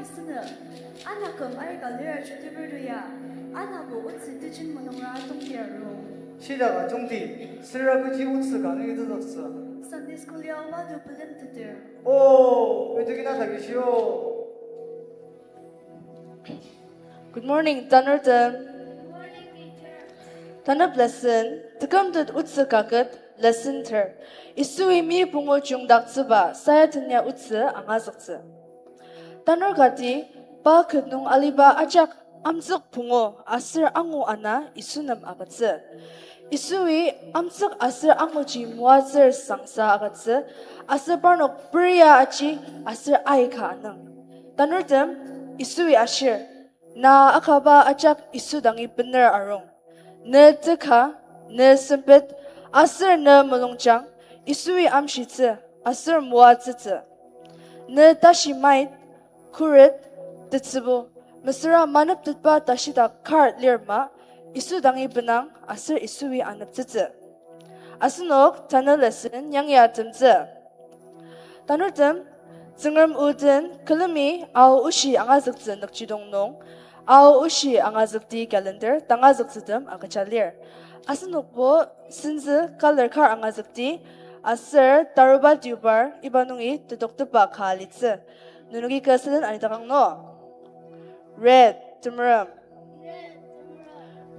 Sünü, ana küm aika lir ajuteper to ya, anabo otsü tejen mulungra tongtiarung. Shidaka jungti, süra kechi otsü ka nungi tezüktsü. Sunday school ya oba to bilemteter. Oh, ito kina takishio. Good morning, tanurtem. Tanep lesson, tekümtet otsü kaket, lesson ter. Yisui mi pungu jungdaktsüba, sayatenya otsü angazüktsü. Tanur kati, pa ket nung aliba ajak amtsük pungu aser angu ana Yisu nem agütsü. Yisui amtsük aser anguji moatsür sangsa agütsü, aser parnok peria aji aser aika anüng. Tanurtem, Yisui ashir, na akaba ajak Yisu dangi bener arung. Ne teka, ne sempet, aser ne mulungjang, Yisui amshitsü, aser moatsütsü. Ne tashi mait, khuret, tetsübu, mesüra maneptetba tashidak kar lir ma, Yisu dangi benang aser Yisui aneptsütsü. Asenok tanü lesson yangi atemtsü. Tanurtem, Tsüngrem o den külemi Ao oshi angazüktsü nükjidong nung, Ao oshi angazükti calendar tangazüktsütem agüja lir. Asenokbo senzü color kar angazükti, aser taruba deobar iba nungi tedoktepba ka alitsü. Nenoki kü sülen alitakang no. Red, temerem.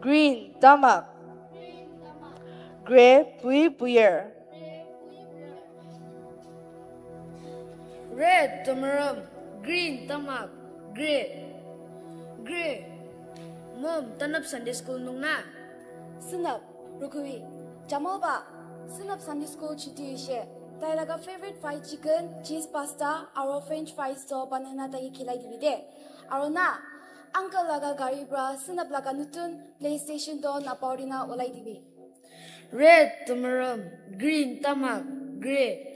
Green, tamak. Grey, pui puir. Red, temerem. Green, tamak. Grey. Grey. Mom, tanep Sunday school nung na. Sünep, Rukui. Jamalba, sünep Sunday school chuti ishe. Tai laga favorite fried chicken, cheese pasta, aro French fries to banana tai kilai dibi de. Aro na, uncle laga gari pra sünep laga nutun PlayStation to napaurina ulai dibi. Red, temerem, green, tamak, grey.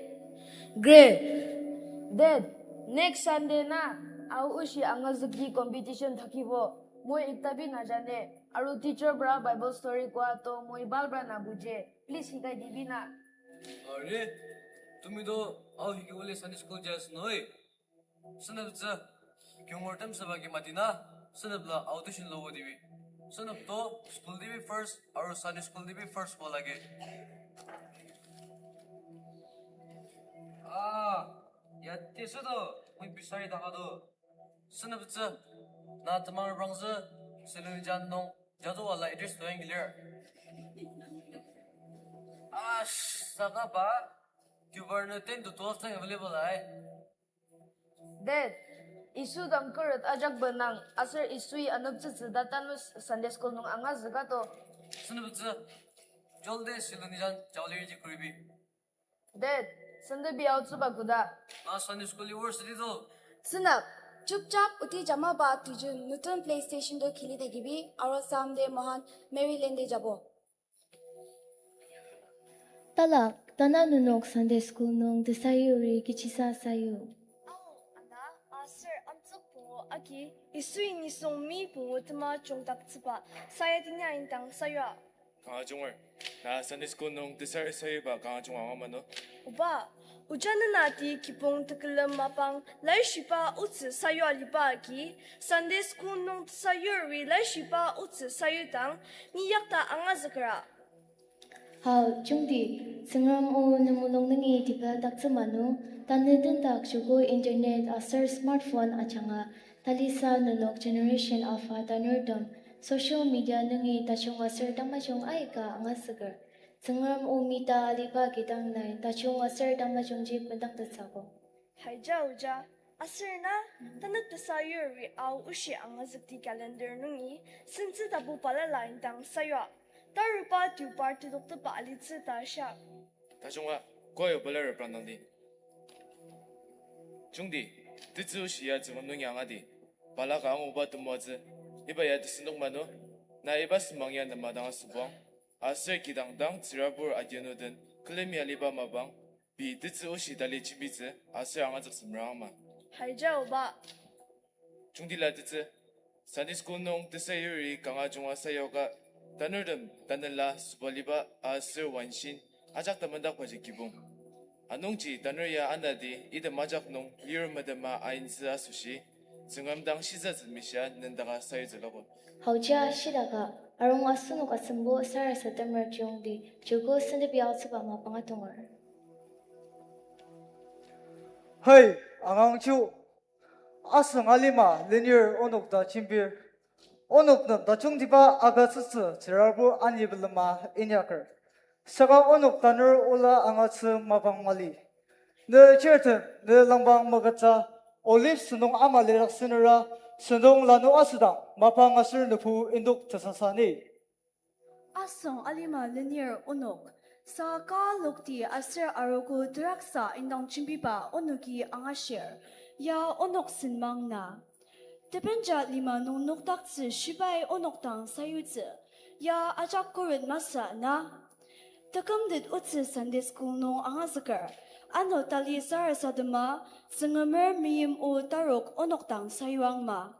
Grey. Dad, next Sunday na, Ao oshi angazükti competition takibo. Moi ektabi najane, aro teacher pra Bible story koa to moi bal pra na buje. Please hikai dibi na. Are, tumi to Ao hiki uli Sunday school jai asünoi. Süneptsü, kyongor tem süba ki mati na, sünepla audition lobo dibi. Sünep to school dibi first, aro Sunday school dibi first bo lagi. Ah, ya ti südo, mui pisari daka do. Süneptsü, na temang reprangtsü, Selunjan nung, jadu wala address to yang gilir. Ah, saka ba, tubar na ten to twelve tang available ai. Dad, Yisu dang keret ajak benang, aser Yisui aneptsütsü ta tanus Sunday school nung angazüka to. Süneptsü, jolde Selunjan jaulir ji kuribi. Dad, Sunday bi aotsüba koda. Na Sunday school iwor südi to. Sünep, chupchap oti jamaba tujun nutun PlayStation to kili takibi, aro Sunday mohan Maryland de jabo. Talak, tana nenok Sunday school nung tesayuri kechisa sayu. Ao, ana, aser amtsük pungu agi, Yisui nisung mi pungu tema jungdaktsüba, sayatenya indang sayua. Kanga junger, na Sunday school nung tesayuri sayuba kanga junga mano. Oba, oja nenati kibong tekülem mapang laishiba otsü sayua liba agi, Sunday school nung tesayuri laishiba otsü sayudang, ni yakta angazükera. Hao, jungti, Tsüngrem o nemulung nungi tiba taktsüma nung, tanü tendak joko internet aser smartphone ajanga, talisa nenok Generation Alpha tanurtem, social media nungi tajung aser tamajung aika angazüker. Tsüngrem o mita aliba kidang nai tajung aser tamajungji bendaktettsüogo. Haija oja, aser na, tanü tesayuri Ao oshi angazükti calendar nungi, sentsü tapu balala indang sayua, taruba tubar tedoktepba alitsü ta shia. Tajunga, koyo balala reprangdangdi. Jungti, tetsü oshi ya Tsüngrem nungi angadi. Balaka anguba temoatsü, iba ya tesünok mano, na iba semang ya nemadang asübuang, aser kidang dang tsürabur adianu den, külemi aliba mapang, pei tetsü oshi tali jembitsü, aser angazüktsü merangma. Haija oba. Jungtila tetsü, Sunday school nung tesayuri kanga junga sayuka, tanurtem tanela süba liba aser wanshin, ajak temendakbaji kibong. Anungji tanur ya anati item ajak nung lir medema aintsü asoshi, Tsüngrem dang shisatsü mishia nendaka sayutsü loko. Haoja shidaka, arung asenok asembo sarasademer chiyongdi, joko sentepi aotsüba mapang atonger. Hai, angang chu, asüng alima lenir onok ta jembir. Onok nem tajungtiba agütsütsü tsürabur ani bilema inyaker. Saka onok tanur ola angatsü mapang mali. Ne chirtem, ne langpang maketsa, olive sünung ama lirak sünera, sünung lanu asüdang, mapang aser nübu indok tesasani. Asüng alima lenir onok, saka lokti aser arogo teraksa indang jembiba onoki angashir, ya onok senmang na. Tebenja lima nung noktaktsü shibai onok dang sayutsü, ya ajak khuret masü na. Tekümtet otsü Sunday school nung angazüker, ano tali sarasadema, Tsüngremer meim o tarok onok dang sayuangma.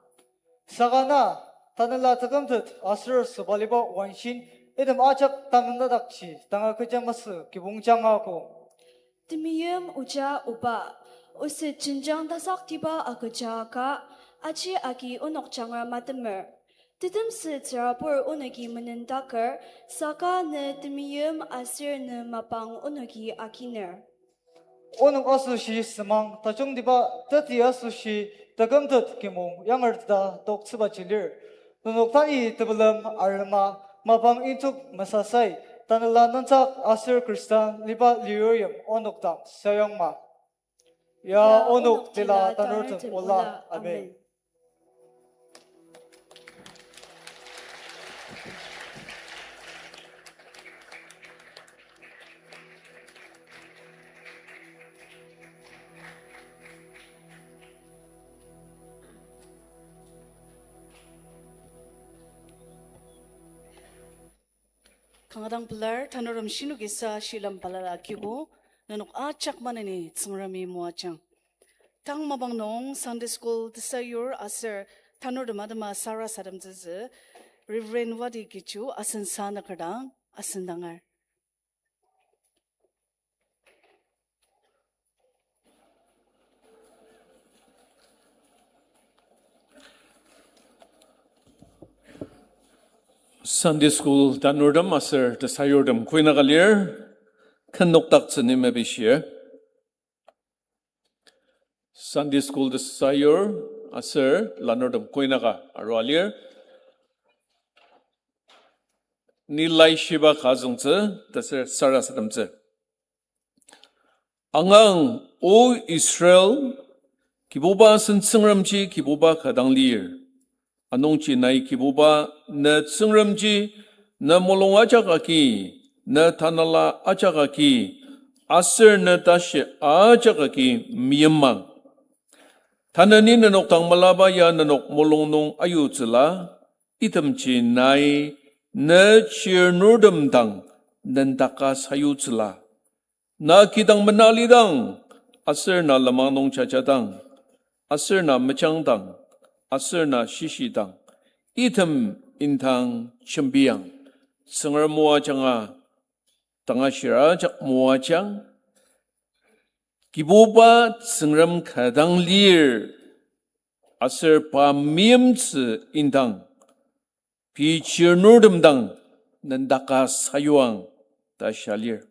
Saka na, tanela tekümtet aser sobaliba wanshin, item ajak tamnadakji tanga kecha masü kibong jangako. Temeim oja oba, oset jenjang tasaktiba agüja ka, aji agi onok jangra matemer. Tetemsü tsürabur onoki menendaker, saka ne temeim aser ne mapang onoki aginer. Onok asoshi semang tajungtiba teti asoshi tekümtet kimong yangerteta toktsübaji lir. Nenok tani tepelem arema mapang intuk mesasai, tanela nüngdak aser Khristan liba liyurim onok dang sayuangma. Ya onok tila tanurtem ola. Amen. Kanga dang pelar, tanurtem shinoki sa shilem balala kiko, nenok ajak maneni Tsüngremi moajang. Tang mapang nung Sunday school tesayur aser tanurtem atema sarasademtsütsü Reverend Wadi Kichu asen sa nükerdang asen dangar. Sunday school tanurtem aser tesayurtem koinaka lir, ken noktaktsü ni mepishir. Sunday school tesayur aser lanurtem koinaka arua lir. Ni laishiba ka azüngtsü, taser sarasademtsü. Angang, O Israel, Kibuba sen Tsüngremji Kibuba ka dang lir. Anungji nai Kibuba ne Tsüngremji, ne mulung ajak agi, ne tanela ajak agi, aser ne tashi ajak agi meyimang. Tanü ni nenok dang melaba ya nenok mulung nung ayutsüla, itemji nai ne chirnurtem dang nendaka sayutsüla. Na kidang menalidang, aser na lenmang nung jajadang, aser na mejangdang, aser na shishidang, item indang jembiang. Tsüngrem moajanga, tangashir ajak moajang, Kibuba Tsüngrem ka dang lir, aser pa meimtsü indang, pei chirnurtem dang nendaka sayuang ta shia lir.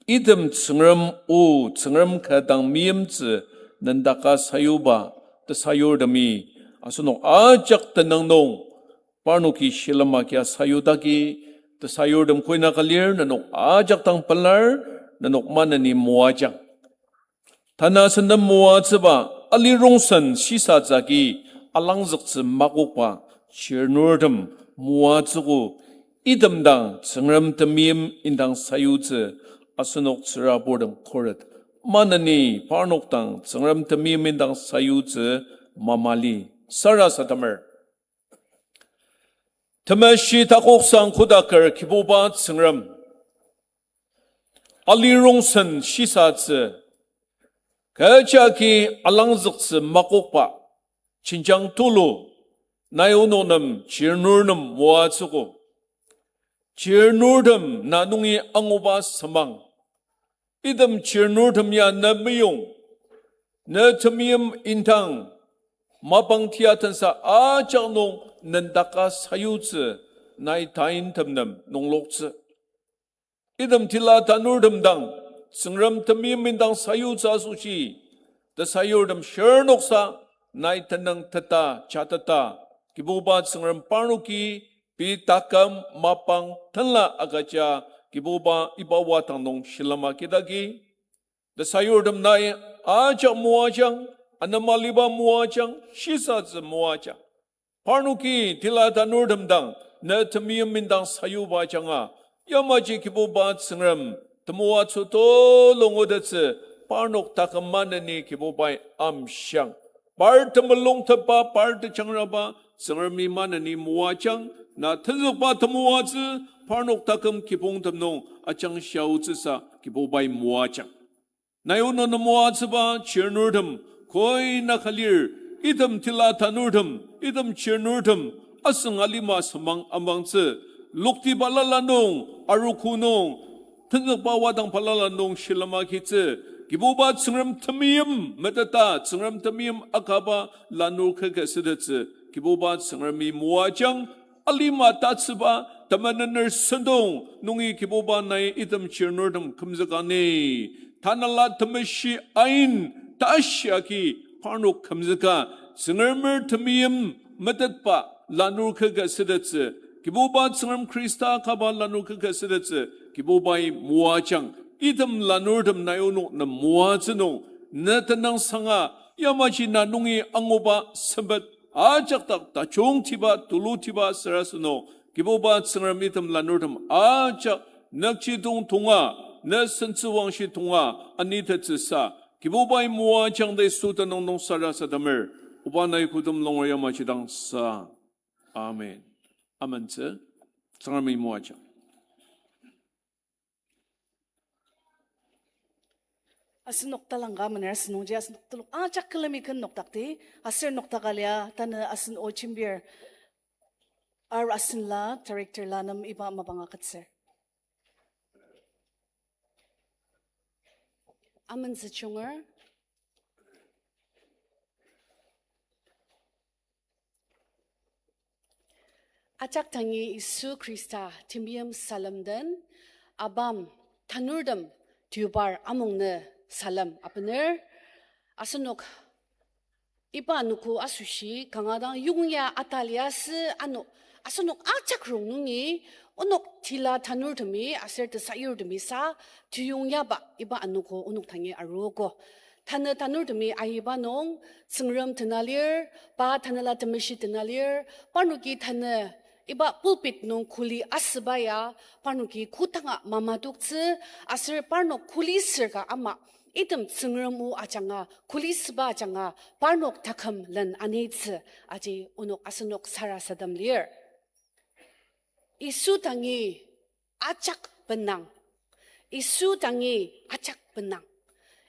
Item Tsüngrem o, Tsüngrem ka dang meimtsü nendaka sayuba tesayurtemi asenok ajak tenüng nung parnoki shilem agia sayudaki, tesayurtem koinaka lir, nenok ajak dang pelar, nenok maneni moajang. Tanü asen nem moatsüba, alirongsen shisatsü agi alangzüktsü makokba chirnurtem moatsüogo, item dang Tsüngrem temeim indang sayutsü asenok tsüraburtem khuret. Maneni parnok dang Tsüngrem temeim indang sayutsü mamali. Sarasademer. Temeshi takoksang kodaker Kibuba Tsüngrem, alirongsen shisatsü, kechi agi alangzüktsü makokba jenjang tulu, nai onok nem chirnur nem moatsüogo. Chirnurtem na nungi anguba semang. Item chirnurtem ya ne meyong, ne temeim indang, mapang tia tensa ajak nung nendaka sayutsü nai tain temnem nungloktsü. Item tila tanurtem dang, Tsüngrem temeim indang sayutsü asoshi, tesayurtem shirnoksa, nai tenüng teta, jateta, Kibuba Tsüngrem parnoki, pei taküm mapang tenla agüja, Kibuba iba wadang nung shilem agidagi. Tesayurtem nai ajak moajang, anema aliba moajang, shisatsü moajang. Parnoki tila tanurtem dang, ne temeim indang sayuba ajanga, yamaji Kibuba Tsüngrem, temoatsü tulu ngutettsü, parnok taküm maneni Kibubai amshiang. Par temulung tepba, par tejangraba, Tsüngremi maneni moajang, na tenzükba temoatsü, parnok taküm kibongtem nung ajangshia aotsüsa Kibubai moajang. Nai onok nem moatsüba chirnurtem, koi naka lir, item tila tanurtem, item chirnurtem, asüng alima semang amangtsü, lokti balala nung, arogo nung, tenzükba wadang balala nung shilem agitsü, Kibuba Tsüngrem temeim meteta, Tsüngrem temeim akaba lanur kaka sütettsü, Kibuba Tsüngremi moajang, alima tatsüba, temenener sentong, nungi Kibuba nai item chirnurtem kümzükani. Tanela temeshi ain, tashi agi, parnok kümzüka, Tsüngremer temeim metetba, lanur kaka sütettsü, Kibuba Tsüngrem Khrista kaba lanur kaka sütettsü, Kibubai moajang, item lanurtem nai onok nem moatsü nung, ne tenüngsanga, yamaji na nungi anguba sempet, ajak dak tajungtiba, tulutiba sarasademer, Kibuba Tsüngrem item lanurtem ajak nükjidong tonga, ne sentsüwangshi tonga, anitettsüsa, Kibubai moajang ta Yisu tenüng nung sarasademer, oba nai kodem longer yamaji dang sa. Amen. Amentsü, Tsüngremi moajang. Asen noktalangka mener asen nungji asen noktalok ajak külemi ken noktakdi, aser noktaka lia tanü asen o jembir, ar asenla director la nem iba mapang agütsür. Amentsü junger. Ajak dangi Yisu Khrista temeim salem den, abam tanurtem tubar amung nü salem abener. Asenok iba anogo asoshi kanga dang yongya ataliasü ano, asenok ajak rongnung nungi, onok tila tanurtemi aser tesayurtemi sa teyongyaba iba anogo onok dangi aruogo. Tanü tanurtemi aiba nung, Tsüngrem tena lir, pa Tanela Temeshi tena lir, parnoki tanü iba pulpit nung kuli asüba ya, parnoki kodanga mamadoktsü, aser parnok kuli sür ka ama, item Tsüngrem o ajanga, kuli süba ajanga, parnok taküm len anitsü, aji onok asenok sarasadem lir. Yisu dangi ajak benang. Yisu dangi ajak benang.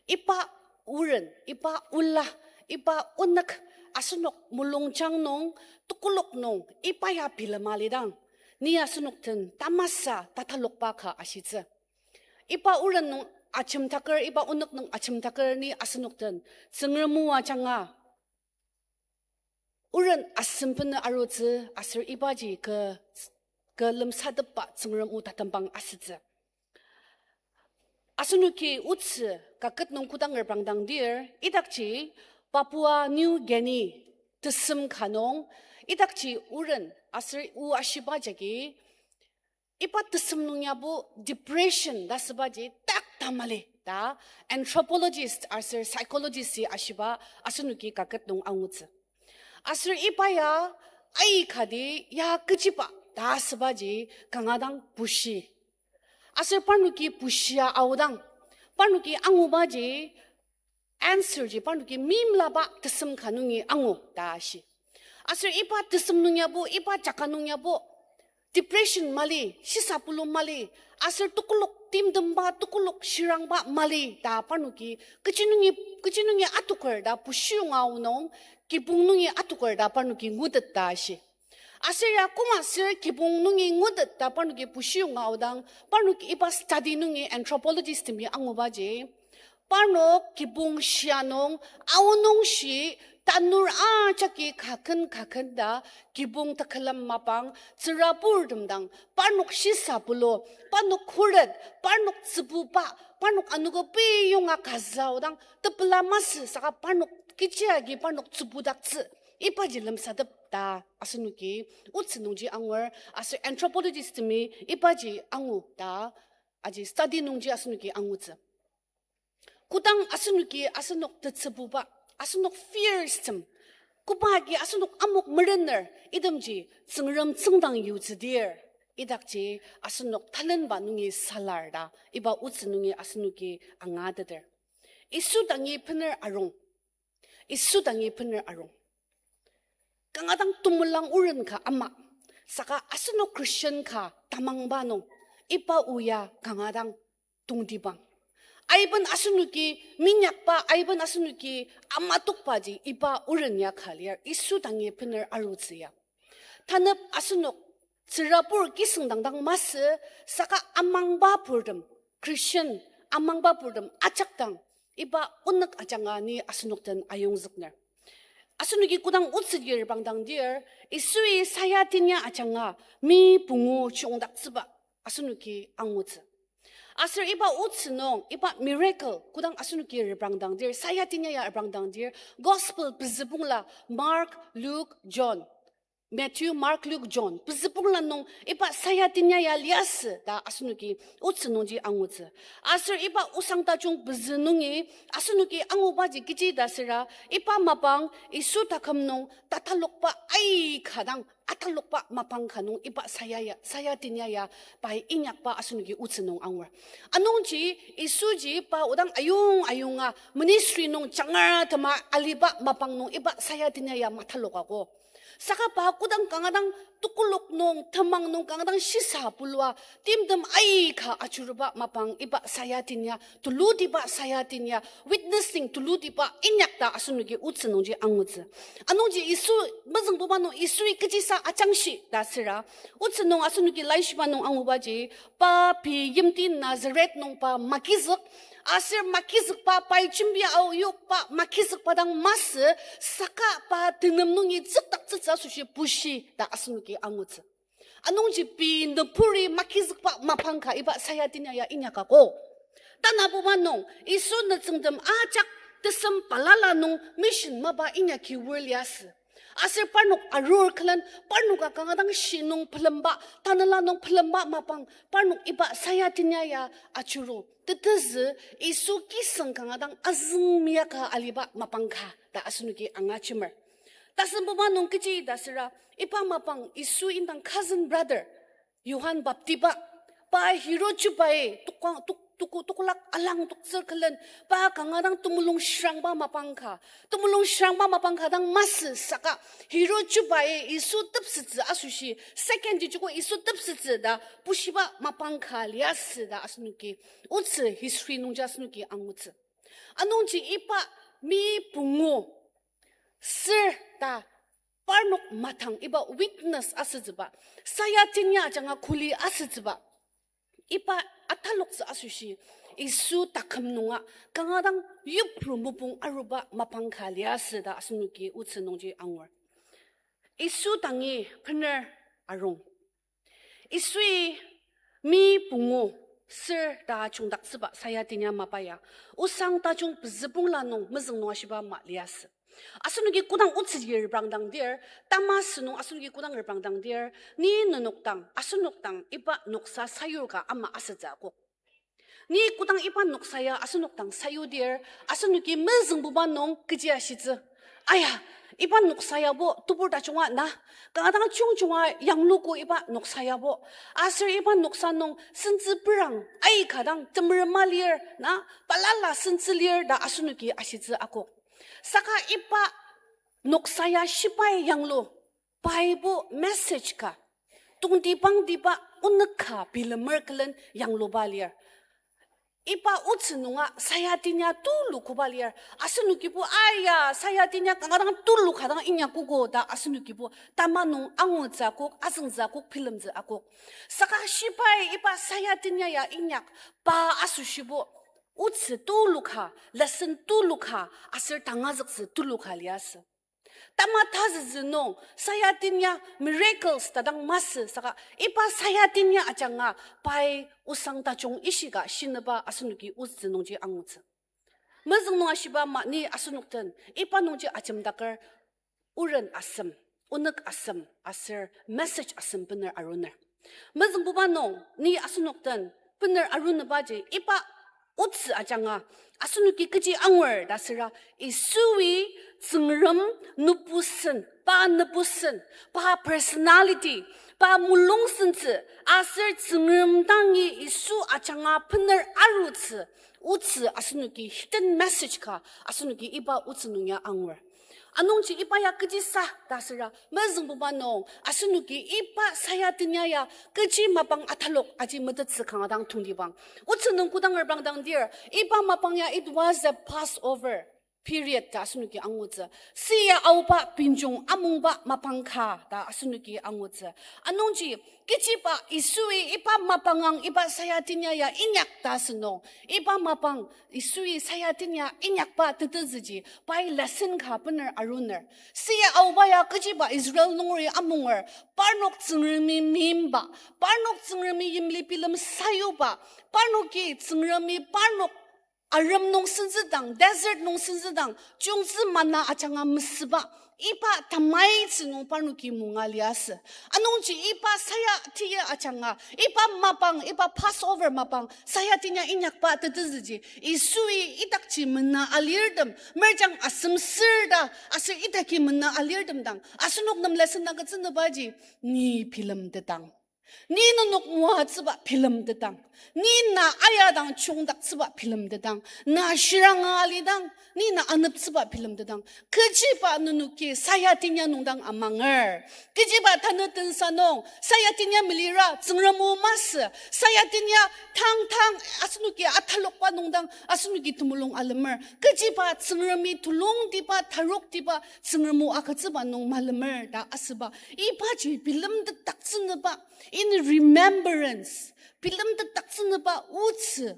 Iba oren, iba ola, iba onük asenok mulungjang nung, tekolak nung, iba ya bilema lidang, ni asenok den tamasa tatalokba ka ashitsü. Iba oren nung ajemdaker, iba onük nung ajemdaker ni asenok den Tsüngrem o ajanga oren asem benü arutsü aser ibaji kü, kü lemsatepba Tsüngrem o tatembang asütsü. Asenoki otsü kaket nung kodang reprangdang dir, idakji Papua New Guinea tesem ka nung, idakji oren aser o ashiba jagi, iba tesem nung yabo depression ta asübaji tak ta mali ta anthropologist aser psychologist-i ashiba asenoki kaket nung angutsü. Aser iba ya aikati ya kechiba ta asübaji kanga dang bushi. Aser parnoki bushia aodang, parnoki angubaji answer ji parnoki meimlaba tesem ka nungi angu ta ashi. Aser iba tesem nung yabo, iba jaka nung yabo, depression mali, shisa pulu mali, aser tekolak timtemba, tekolak shirangba mali ta parnoki, kechi nungi, kechi nungi atoker ta bushiyonga aonung, kibong nungi atoker ta parnoki ngutet ta ashi. Aser ya koma aser kibong nungi ngutet ta parnoki bushiyonga aodang, parnoki iba study nungi anthropologist-temi angubaji, Parnok kibong shia nung, aonung shi, tanur ajaki kaken kaken ta, kibong tekülem mapang, tsüraburtem dang, parnok shisa pulu, parnok khuret, parnok tsübuba, parnok anogo peyonga kazüa odang, tepela masü saka parnok kechi agi parnok tsübudaktsü, ibaji lemsatep ta asenoki otsü nungji angur, aser anthropologist temi ibaji angu ta, aji study nungji asenoki angutsü. Kodang asenoki asenok tetsübuba, asenok fears tem, koba agi asenok amok merener, itemji Tsüngrem tsüngdang yutsüdir, idakji asenok talenba nungi salar ta, iba otsü nungi asenoki angateter. Yisu dangi bener arung. Yisu dangi bener arung. Kanga dang temelang oren ka ama, saka asenok Christian ka tamangba nung, iba o ya kanga dang tongtibang. Aiben asenoki minyakba, aiben asenoki amatokbaji iba oren ya ka lir, Yisu dangi bener arutsü ya. Tanep asenok tsürabur kiseng dangdang masü, saka amangba purtem, Christian amangba purtem ajak dang, iba onük ajanga ni asenok den ayongzükner. Asenoki kodang otsü dir bangdang dir, Yisui sayatinya ajanga mi pungu chiyongdaktsüba asenoki angutsü. Aser iba otsü nung, iba miracle kodang asenoki reprangdang dir, sayatinya ya reprangdang dir, Gospel pezübongla Mark, Luke, John, Matthew, Mark, Luke, John pezübongla nung iba sayatinya ya liasü ta asenoki otsü nungji angutsü. Aser iba osang tajung pezü nungi asenoki angubaji kechi ta süra, iba mapang Yisu taküm nung tatalokba aika dang atalokba mapang ka nung iba saya ya, sayatinya ya pai inyakba asenoki otsü nung angur. Anungji Yisuji pa odang ayong ayonga ministry nung jangar tema aliba mapang nung iba sayatinya ya matalokago. Saka pa kodang kanga dang tekolak nung, temang nung kanga dang shisa pulua, timtem aika ajuruba mapang iba sayatinya, tulutiba sayatinya, witnessing tulutiba inyak ta asenoki otsü nungji angutsü. Anungji Yisu, mezüngbuba nung Yisui kechisa ajangshi ta süra, otsü nung asenoki laishiba nung angubaji, pa pei yimti Nazareth nung pa magizük, aser magizükba pai jembi ao yokba magizükba dang masü, saka pa tenem nungi tsükdaktsütsü asoshi bushi ta asenoki angutsü. Anungji pei nüburi magizükba mapang ka iba sayatinya ya inyakako. Tanabuba nung, Yisu nütsüngtem ajak tesem balala nung mission mapa inyaki wor liasü. Aser parnok arur külen, parnoka kanga dang shi nung pelemba, tanela nung pelemba mapang, parnok iba sayatinya ya ajuru. Tetezü, Yisu kiseng kanga dang azüng miyaka aliba mapang ka ta asenoki angajemer. Tasembuba nung kechi ta süra, iba mapang Yisu indang cousin brother, Johan Baptiba, pa Herod chubai tukang, tuk-, tuku-, tukulak alang toktsür külen, pa kanga dang temulung shirangba mapang ka, temulung shirangba mapang ka dang masü saka, Herod chubai Yisu tepsettsü asoshi, second ji joko Yisu tepsettsü ta bushiba mapang ka liasü ta asenoki otsü history nungji asenoki angutsü. Anungji iba mi pungu ser ta parnok matang iba witness asütsüba, sayatinya ajanga kuli asütsüba, iba ataloktsü asoshi Yisu taküm nunga kanga dang yipru mopung aruba mapang ka liasü ta asenoki otsü nungji angur. Yisu dangi bener arung. Yisui mi pungu ser ta chungdaktsüba sayatinya mapa ya, osang tajung pezübongla nung mezüng nung ashiba ama liasü. Asenoki kodang otsü reprangdang dir, tamasü nung asenoki kodang reprangdang dir, ni nenok dang, asenok dang iba noksa sayur ka ama asütsü akok. Ni kodang iba noksa ya asenok dang sayudir, asenoki mezüngbuba nung kechi ashitsü. Aya, iba noksa yabo tebur tajunga na, kanga dang jungjunga yanglugo iba noksa yabo. Aser iba noksa nung sentsü perang aika dang temerema lir na, balala sentsü lir ta asenoki ashitsü akok. Saka iba noksa ya shibai yanglu, Bible message ka, tongtibangtiba onük ka bilemer külen yangluba lir. Iba otsü nunga sayatinya tulu koba lir. Asenokibo, aya, sayatinya kanga dang tulu ka dang inyakogo ta asenokibo tama nung angutsü akok, azüngtsü akok, bilemtsü akok. Saka shibai iba sayatinya ya inyak pa asoshibo otsü tulu ka, lesson tulu ka, aser tangazüktsü tulu ka liasü. Tama tazüzü nung, sayatin ya miracles ta dang masü saka, iba sayatin ya ajanga pai osang tajung ishika shinüba asenoki otsü nungji angutsü. Mezüng nung ashiba ama ni asenok den, iba nungji ajemdaker oren asem, onük asem, aser message asem bener aruner. Mezüngbuba nung ni asenok den bener arunübaji iba otsü ajanga asenoki kechi angur ta süra Yisui Tsüngrem nübusen, pa nübusen, pa personality, pa mulung sentsü, aser Tsüngrem dangi Yisu ajanga bener arutsü, otsü asenoki hidden message ka asenoki iba otsü nung ya angur. Anungji iba ya kechisa ta süra, mezüngbuba nung, asenoki iba sayatin ya ya kechi mapang atalok aji metettsü kanga dang tongtibang. Otsü nung kodang reprangdangdir, iba mapang ya it was a Passover period ta asenoki angutsü. Siya aoba benjong amungba mapang ka ta asenoki angutsü. Anungji, kechiba Yisui iba mapangang iba sayatin ya ya inyak ta asünung, iba mapang Yisui sayatin ya inyakba tetezüji, pai lesson ka bener aruner. Siya aoba ya kechiba Israel nungeri amunger, parnok Tsüngremi meimba, parnok Tsüngremi yimli bilem sayuba, parnoki Tsüngremi parnok arem nung senzüdang, desert nung senzüdang, chungtsü manna ajanga mesüba, iba tamaitsü nung parnoki munga liasü. Anungji iba sayatin ya ajanga, iba mapang, iba Passover mapang, sayatin ya inyakba tetezüji, Yisui idakji mena alirtem, merjang asemsür ta, aser idaki mena alirtem dang, asenok nem lesson agütsünübaji, ni bilemtetang. Ni nenok moatsüba bilemtetang. Ni na ayadang chungdaktsüba bilemtetang. Na shiranga alidang, ni na aneptsüba bilemtetang. Kechiba nenoki sayatin ya nungdang amanger. Kechiba tanü tensa nung, sayatin ya melira, Tsüngrem o masü, sayatin ya tang tang, asenoki atalokba nungdang, asenoki temulung alemer. Kechiba Tsüngremi tulungtiba, taroktiba, Tsüngrem o agütsüba nung malemer ta asüba. Ibaji bilemtetdaktsünüba, in remembrance, bilemtetdaktsünüba otsü,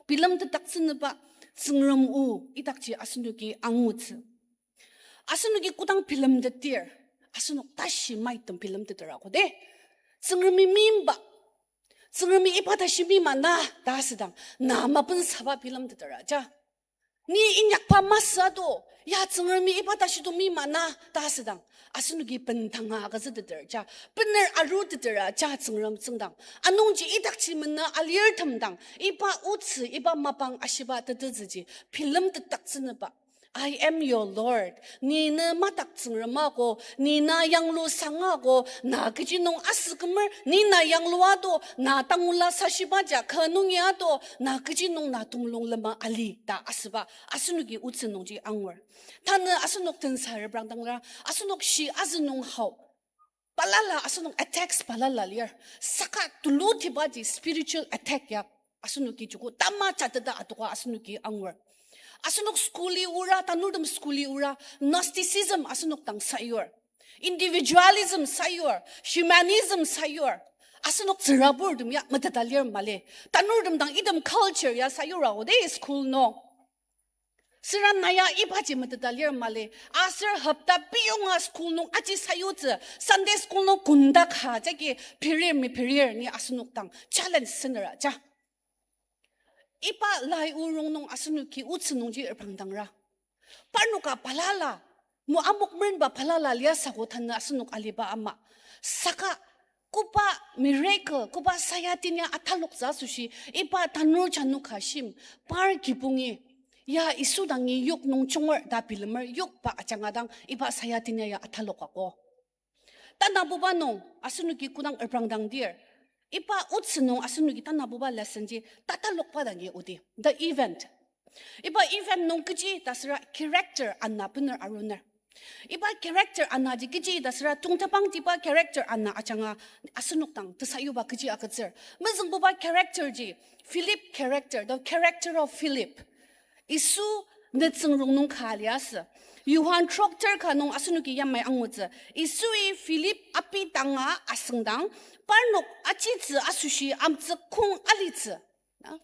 bilemtetdaktsünüba Tsüngrem o idakji asenoki angutsü. Asenoki kodang bilemtetdir, asenok tashi maitem bilemteter ako de. Tsüngremi meimba, Tsüngremi iba tashi meima na ta asüdang, na mapensaba bilemteter aja. Ni inyakba masü ado, ya Tsüngremi iba tashi to meima na ta asüdang, asenoki bendanga agütsüteter ja, bener aruteter ja Tsüngrem tsüngdang. Anungji idakji mena alirtem dang, iba otsü, iba mapang ashiba tetezüji, bilemtetdaktsünüba. I am your Lord. Ni ne madak Tsüngrem ako, ni na yanglu sanga ako, na kechi nung asükümer, ni na yanglu ado, na tangula sashiba ja kü nungi ado, na kechi nung na temulung lema ali ta asüba, asenoki otsü nungji angur. Tanü asenok tensa reprangdangra, asenok shi azü nung hao balala, asenok attacks balala lir. Saka tulutibaji spiritual attack ya asenoki joko tama jateta adoka asenoki angur. Asenok school-i ora, tanurtem school-i ora, Gnosticism asenok dang sayur. Individualism sayur, humanism sayur. Asenok tsüraburtem ya meteta lir mali. Tanurtem dang item culture ya sayur ago de school nung. Süra na ya ibaji meteta lir mali. Aser hopta piyonga school nung aji sayutsü, Sunday school nung kunda ka jagi perir mi perir ni asenok dang challenge senera ja. Iba lai urong nung asenoki otsü nungji reprangdangra. Parnoka balala, mo amok merenba balala liasako tanü asenok aliba ama. Saka koba miracle, koba sayatin ya ataloktsü asoshi, iba tanur janu ka shim, par kibongi, ya Yisu dangi yok nung junger ta bilemer yokba ajanga dang iba sayatin ya ya atalok ako. Tanabuba nung asenoki kodang reprangdangdir, iba otsü nung asenoki tanabuba lesson ji tatalokba dangi odi, the event. Iba event nung kechi ta süra character ana bener aruner. Iba character anaji kechi ta süra tongtepangtiba character ana ajanga asenok dang tesayuba kechi agütsür. Mezüngbuba character ji Philip character, the character of Philip. Yisu nütsüng rongnung ka liasü. Johan trokter ka nung asenoki yamai angutsü. Yisui Philip api danga asüngdang, parnok ajitsü asoshi amtsük kong alitsü. Na?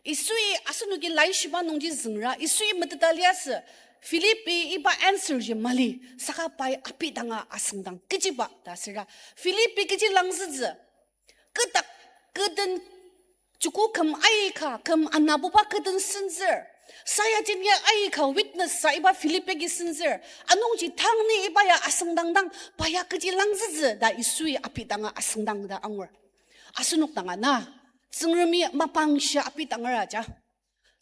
Yisui asenoki laishiba nungji züngra, Yisui meteta liasü, Philip-i iba answer ji mali, saka pai abidanga asüngdang. Kechiba ta süra, Philip-i kechi langzütsü, kü dak, kü den, chuku küm aika, küm anabuba kü den senzür. Sayatin ya aika witness sa iba Philip agi senzür. Anungji tang ni iba ya asüngdangdang, pa ya kechi langzütsü ta Yisui abidanga asüngdang ta angur. Asenok danga na, Tsüngremi mapang shia abidanger aja.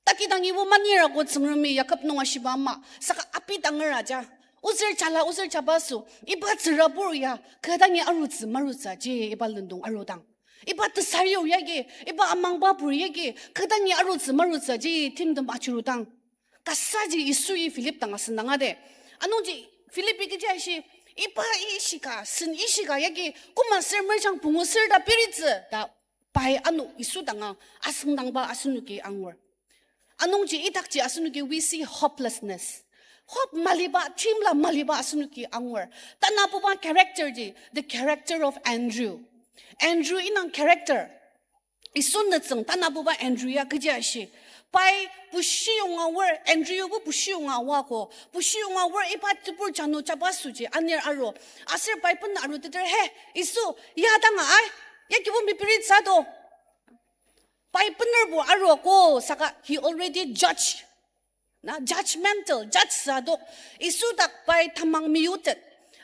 Takidangi bo manirago Tsüngremi Yakob nung ashiba ama, saka abidanger aja. Ozür jala, ozür jabaso, iba tsürabur ya, kü dangi arutsü marutsü ji iba lendong arudang. Iba tesayur yagi, iba amangbabur yagi, kü dangi arutsü marutsü ji timtem ajurudang. Kasaji Yisui Philip dang asüngdang ade. Anungji Philip-i kechi ashi, iba ishika, sen ishika yagi, koma ser merjang pungu ser ta piritsü ta pai ano Yisu danga asüngdangba asenoki angur. Anungji idakji asenoki we see hopelessness. Hope maliba, timla maliba asenoki angur. Tanabuba character ji, the character of Andrew. Andrew indang character. Yisu nütsüng tanabuba Andrew ya kechi ashi. Pai bushiyonga aor, Andrew bo bushiyonga aoako. Bushiyonga aor iba tebur janu jabasoji anir aru. Aser pai bena aruteter, he, Yisu, ya danga ai, ya kibu mepiritsü do. Pai benerbo aruako saka he already judge. Na judgmental, judge sa adok. Yisu dak pai tamang meyutet.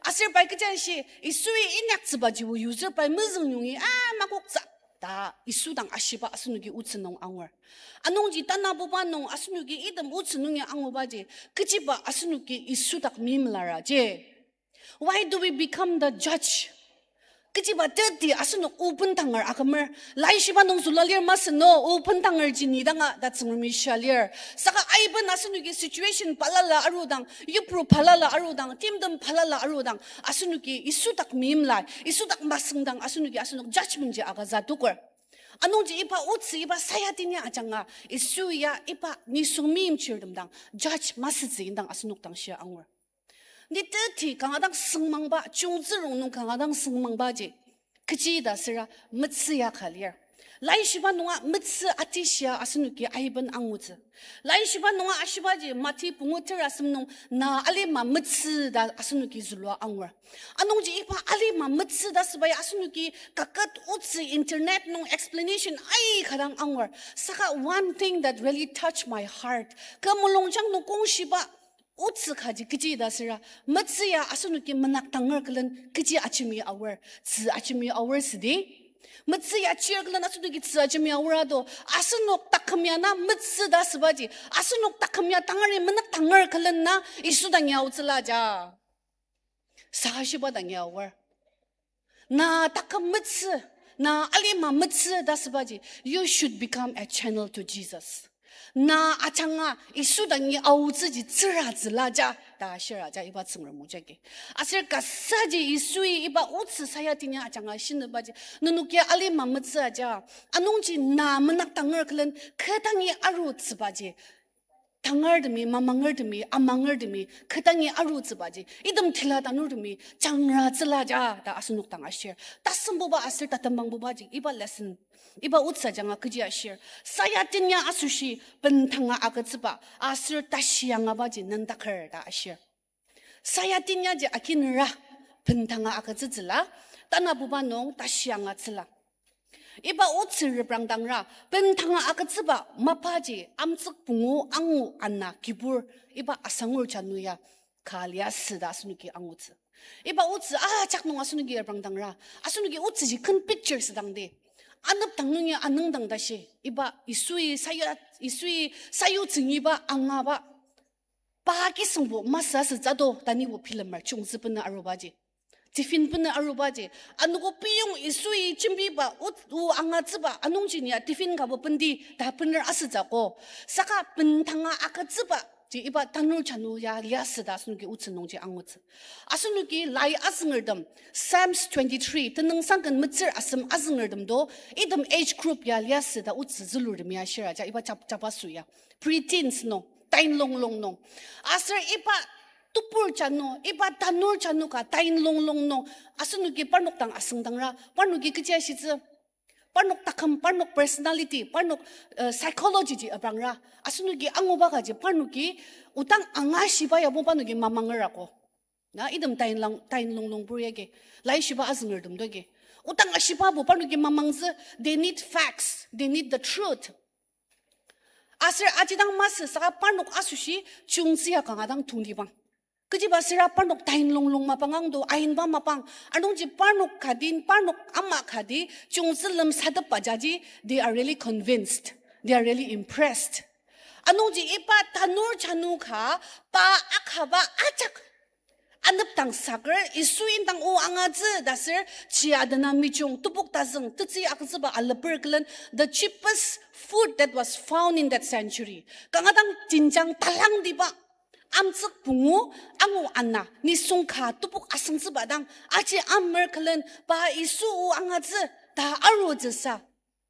Aser pai kechi ashi, Yisui inyaktsübajibo yutsür pai mezüng yongi, a, makoktsü ta Yisu dang ashiba asenoki otsü nung angur. Anungji tanabuba nung asenoki item otsü nungi angubaji, kechiba asenoki Yisu dak meimlara ji. Why do we become the judge? Kechiba teti asenok o bendanger akümer. Laishiba nung züla lir masü no, o bendanger ji ni danga ta Tsüngremi shia lir. Saka aiben asenoki situation balala arudang, yipru balala arudang, timtem balala arudang, asenoki Yisu dak meimla, Yisu dak masüngdang asenoki asenok judgment ji agütsü adoker. Anungji iba otsü iba sayatin ya ajanga, Yisu ya iba nisung meimchirtem dang judge masütsü indang asenok dang shia angur. Ni teti kanga dang süngmangba, chiyungtsü rongnung kanga dang süngmangbaji, kechi ta süra metsü ya ka lir. Laishiba nunga metsü atishia asenoki aiben angutsü. Laishiba nunga ashibaji Mati pungu terasem nung na alima metsü ta asenoki zülua angur. Anungji iba alima metsü ta süba ya asenoki kaket otsü internet nung explanation aika dang angur. Saka one thing that really touched my heart, kü mulungjang nung kongshiba otsü kaji kechi ta süra, metsü ya asenoki menakdanger külen kechi ajemi aor, tzü ajemi aor südi. Metsü ya chir külen asenoki tzü ajemi aor ado, asenok taküm ya na metsü ta sübaji, asenok taküm ya tangari menakdanger külen na Yisu dangi aotsüla ja. Saka shiba dangi aor. Na taküm metsü, na alima metsü ta sübaji, you should become a channel to Jesus. Na ajanga Yisu dangi aotsüji tsüratsüla ja ta shira ja iba Tsüngrem o jagi. Aser kasaji Yisui iba otsü sayatin ya ajanga shinübaji, nenok ya alima metsü aja, anungji na menakdanger külen kü dangi arutsübaji, tangartemi, mamangertemi, amangertemi, kü dangi arutsübaji, item tila tanurtemi jangratsüla ja ta asenok dang ashir. Tasembuba aser tatemangbubaji iba lesson, iba otsü ajanga kechi ashir? Sayatin ya asoshi bendanga agütsüba aser tashi angabaji nendaker ta ashir. Sayatin yaji akinera bendanga agütsütsüla, tanabuba nung tashi angatsüla. Iba otsü reprangdangra, bendanga agütsüba mapaji amtsük pungu angu ana kibur, iba asangur janu ya ka liasü ta asenoki angutsü. Iba otsü ajak nung asenoki reprangdangra, asenoki otsüji ken picture südangdi, anepdang nungi anüngdang tashi, iba Yisui sayu, Yisui sayutsü ngiba angaba, pa kisüngbo masü asütsü do ta nibo bilemer, chiyungtsü bena arubaji, tiffin bena arubaji, anogo piyong Yisui jembiba o, o angatsüba anungji ni ya tiffin kabo bendi ta bener asütsüko. Saka bendanga agütsübaji iba tanur janu ya liasü ta asenoki otsü nungji angutsü. Asenoki lai azüngertem, Psalms twenty-three, tenüngsang ken metsür asem azüngertem do, item age group ya liasü ta otsü zülurtemi ashir aja, iba jap-, jabaso ya. Preteens nung, tain longlong nung. Aser iba tebur janu, iba tanur janu ka tain longlong nung, asenoki parnok dang asüngdangra, parnoki kechi ashitsü? Parnok taküm, parnok personality, parnok, uh, psychology ji aprangra. Asenoki anguba kaji parnoki odang angashiba yabo parnoki mamanger ako. Na item tain lang, tain lunglung pur yagi. Laishiba azüngertem dogi. Odang ashiba bo parnoki mamangtsü, they need facts, they need the truth. Aser ajidang masü saka parnok asoshi chiyungtsü ya kanga dang tongtibang. Kechiba süra parnok tain lunglung mapang ang do, ainba mapang. Anungji parnok kadin, parnok ama kadi, chiyungtsü lem sadep bajaji, they are really convinced. They are really impressed. Anungji iba tanur chanu ka, pa akaba ajak anepdang saker, Yisu indang o angatsü ta ser, chia dena mijung, tebok tazüng, tetsü agütsüba aleper külen, the cheapest food that was found in that century. Kanga dang jenjang talangtiba, amtsük pungu, angu ana, nisung ka tebok asüngtsüba dang, aji amer külen, pa Yisu o angatsü, ta arutsüsa.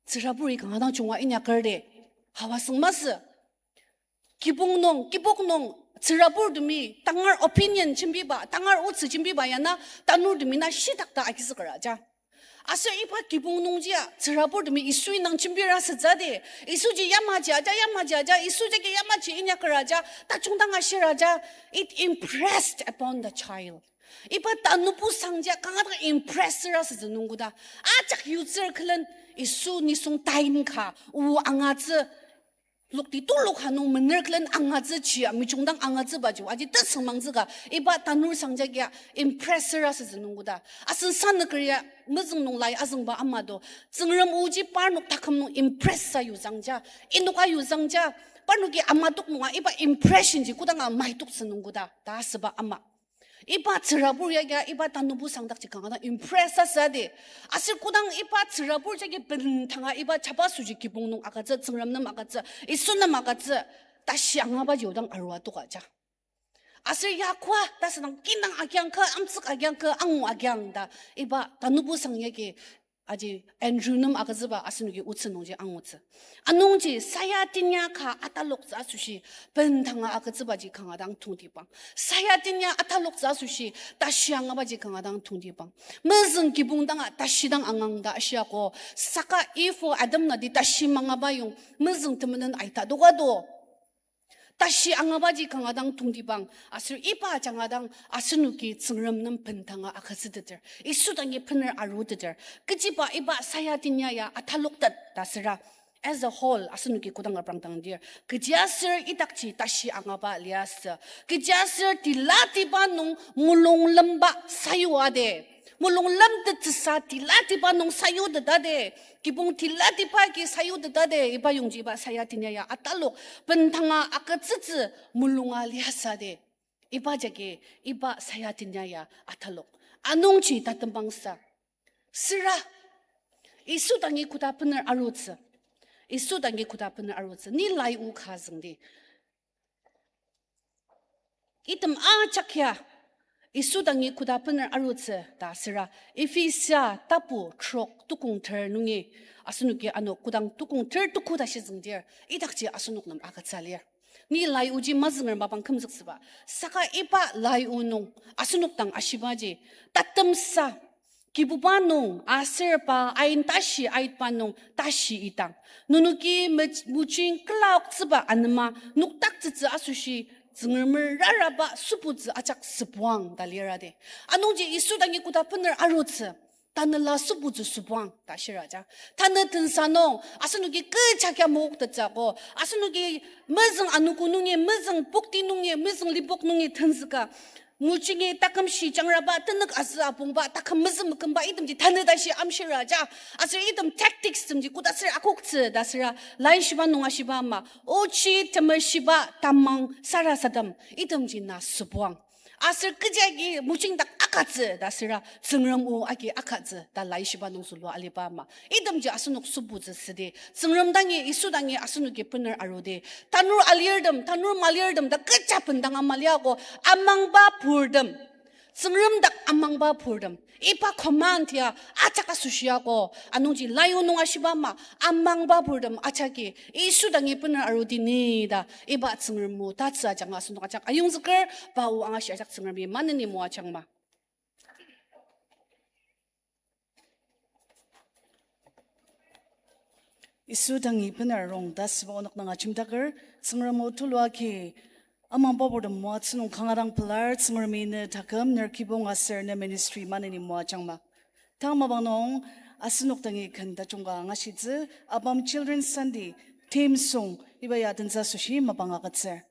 Tsüraburi kanga dang junga inyaker de. Hawa süng masü. Kibong nung, kibok nung, tsüraburtemi, tangar opinion jembiba, tangar otsü jembiba ya na, tanurtemi na shitak ta agizüker aja. Aser iba kibong nungjia, tsüraburtemi Yisu indang jembira sütsü de, Yisuji yamaji aja, yamaji aja, Yisu jagi yamaji inyaker aja, tajung dang ashir aja, it impressed upon the child. Iba tanubusangji kanga dang impress süra sütsü nungkoda. Ajak yutsür külen Yisu nisung tain ka, o angatsü, lokti tulu ka nung mener külen angatsü chia, mijung dang angatsüba ji, aji tesüngmangtsü ka, iba tanur sangja kia impress süra sütsü nungkoda. Asen sanüker ya mezüng nung lai azüngba ama do. Tsüngrem oji parnok taküm nung impress sa yuzangja, inoka yuzangja, parnoki ama tok nunga iba impression ji kodanga maitoktsü nungkoda, ta asüba ama. Iba tsürabur ya kia, iba tanubusang dakji kanga dang impress asü de. Aser kodang iba tsürabur jagi bendanga iba jabaso ji kibong nung agütsü, Tsüngrem nem agütsü, Yisu nem agütsü, tashi angaba ji odang arua toka ja. Aser ya koa, ta sünang kinang agiang ka, amtsük agiang ka, angu agiang ta, iba tanubusang yagi, aji Andrew nem agütsüba asenoki otsü nungji angutsü. Anungji saya tinya ka ataloktsü asoshi, bendanga agütsübaji kanga dang tongtibang. Saya tinya ataloktsü asoshi, tashi angabaji kanga dang tongtibang. Mezüng kibong danga tashi dang angang ta ashiako, saka ifo Adam nati tashi mangaba yong, mezüng temenen aita doka do. Tashi angabaji kanga dang tongtibang, aser iba ajanga dang asenoki Tsüngrem nem bendanga agütsüteter, Yisu dangi bener aruteter. Kechiba iba saya tinya ya ataloktet ta süra, as a whole, asenoki kodang aprangdang dir, kechiaser idakji tashi angaba liasü, kechiaser tilatiba nung mulung lemba sayua de, mulung lemtettsüsa tilatiba nung sayuteta de, kibong tilatiba agi sayuteta de, iba yongji iba saya tinya ya atalok, bendanga agütsütsü mulunga liasü de. Iba jagi, iba saya tinya ya atalok. Anungji tatembangsa. Süra, Yisu dangi koda bener arutsü. Yisu dangi koda bener arutsü. Ni lai o ka züngdi. Item ajak ya, Yisu dangi koda bener arutsü ta süra, Ephesia tapu trok tukong ter nungi, asenoki ano kodang tukong ter tuku ta shizüngdir, idakji asenok nem agütsü lir. Ni lai oji mazünger mapang kümzüktsüba, saka iba lai o nung, asenok dang ashibaji, tatemsa, Kibuba nung, aser pa ain tashi aitba nung tashi idang. Nenoki mej-, mojing kelaoktsüba anema noktaktsütsü asoshi Tsüngremer raraba sübutsü ajak sübuang ta lirade. Anungji Yisu dangi koda bener arutsü, tanela sübutsü sübuang ta shiraja. Tanü tensa nung, asenoki kecha kya moktettsüko, asenoki mezüng anogo nungi, mezüng pokti nungi, mezüng lipok nungi tenzüka, mojingi takümshi jangraba, tenük azü apongba, taküm mezüng mekümba, itemji tanü tashi amshiraja. Aser item tactics temji koda ser akoktsü ta süra, laishiba nung ashiba ama, ochi temeshiba tamang sarasadem, itemji na sübuang. Aser kechi agi mojing dak akatsü ta süra, Tsüngrem o agi akatsü ta laishiba nung zülua aliba ama. Itemji asenok sübutsü südi, Tsüngrem dangi, Yisu dangi asenoki bener arudi. Tanur alirtem, tanur malirtem ta kecha bendanga maliako, amangba purtem. Tsüngrem dak amangba purtem. Iba command ya ajak asoshiako, anungji lai o nung ashiba ama, amangba purtem ajaki, Yisu dangi bener arudi ni ta, iba Tsüngrem o tatsü ajanga asenok ajak ayongzüker, pa o angashi ajak Tsüngremi maneni moajangma. Yisu dangi bener rong ta süba onük dang ajemdaker, Tsüngrem o tulu agi amangba purtem moatsü nung kanga dang pelar, Tsüngremi ne taküm, ner kibong aser ne ministry maneni moajangma. Tang mapang nung asenok dangi ken tajungka angashitsü, ABAM Children's Sunday theme song iba ya tentsü asoshi mapang agütsür.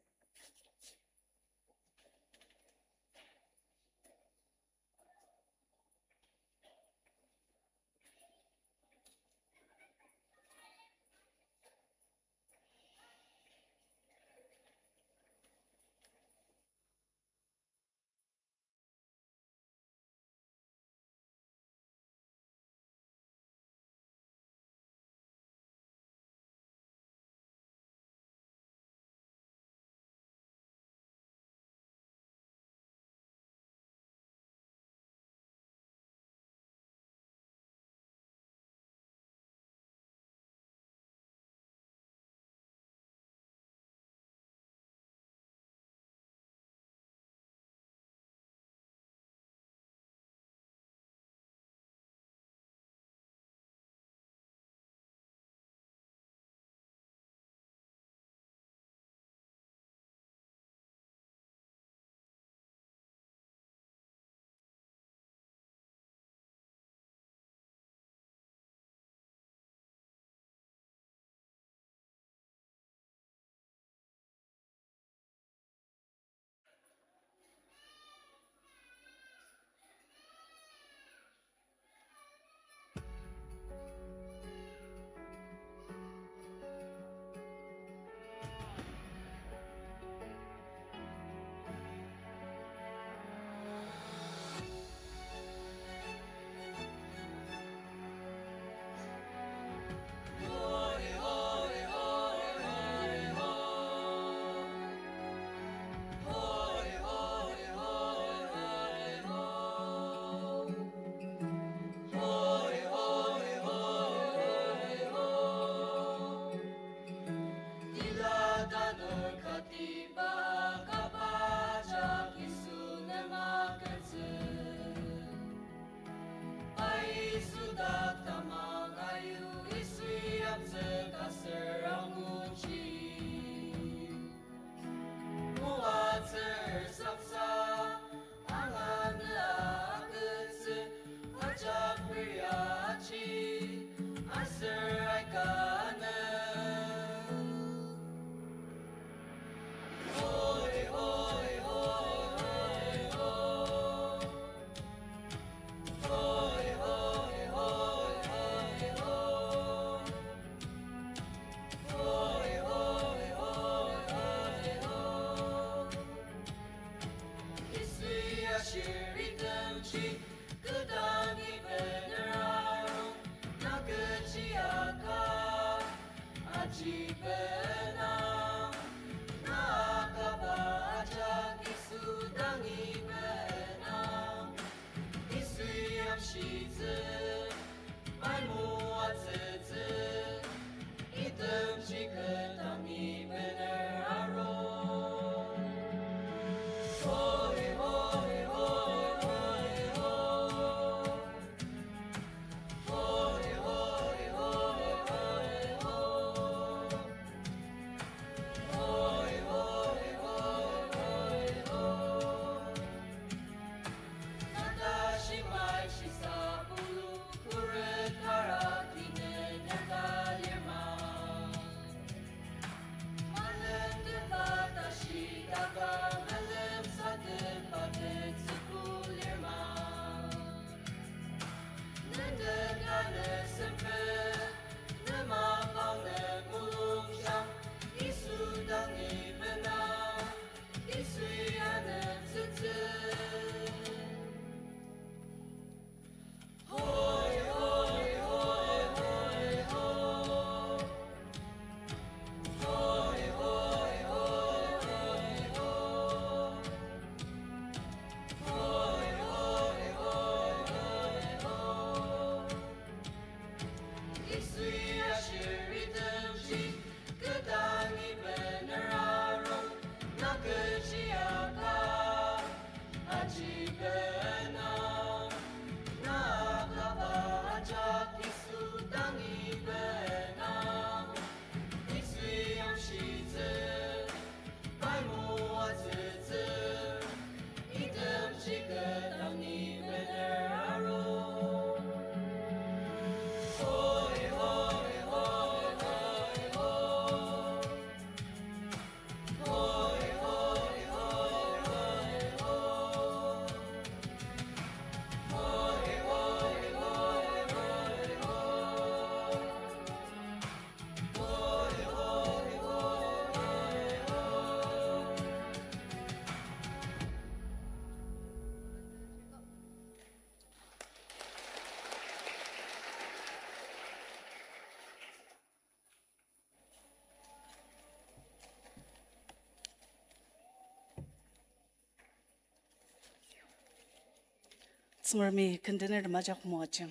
Tsüngremi kendener tem ajak moajang.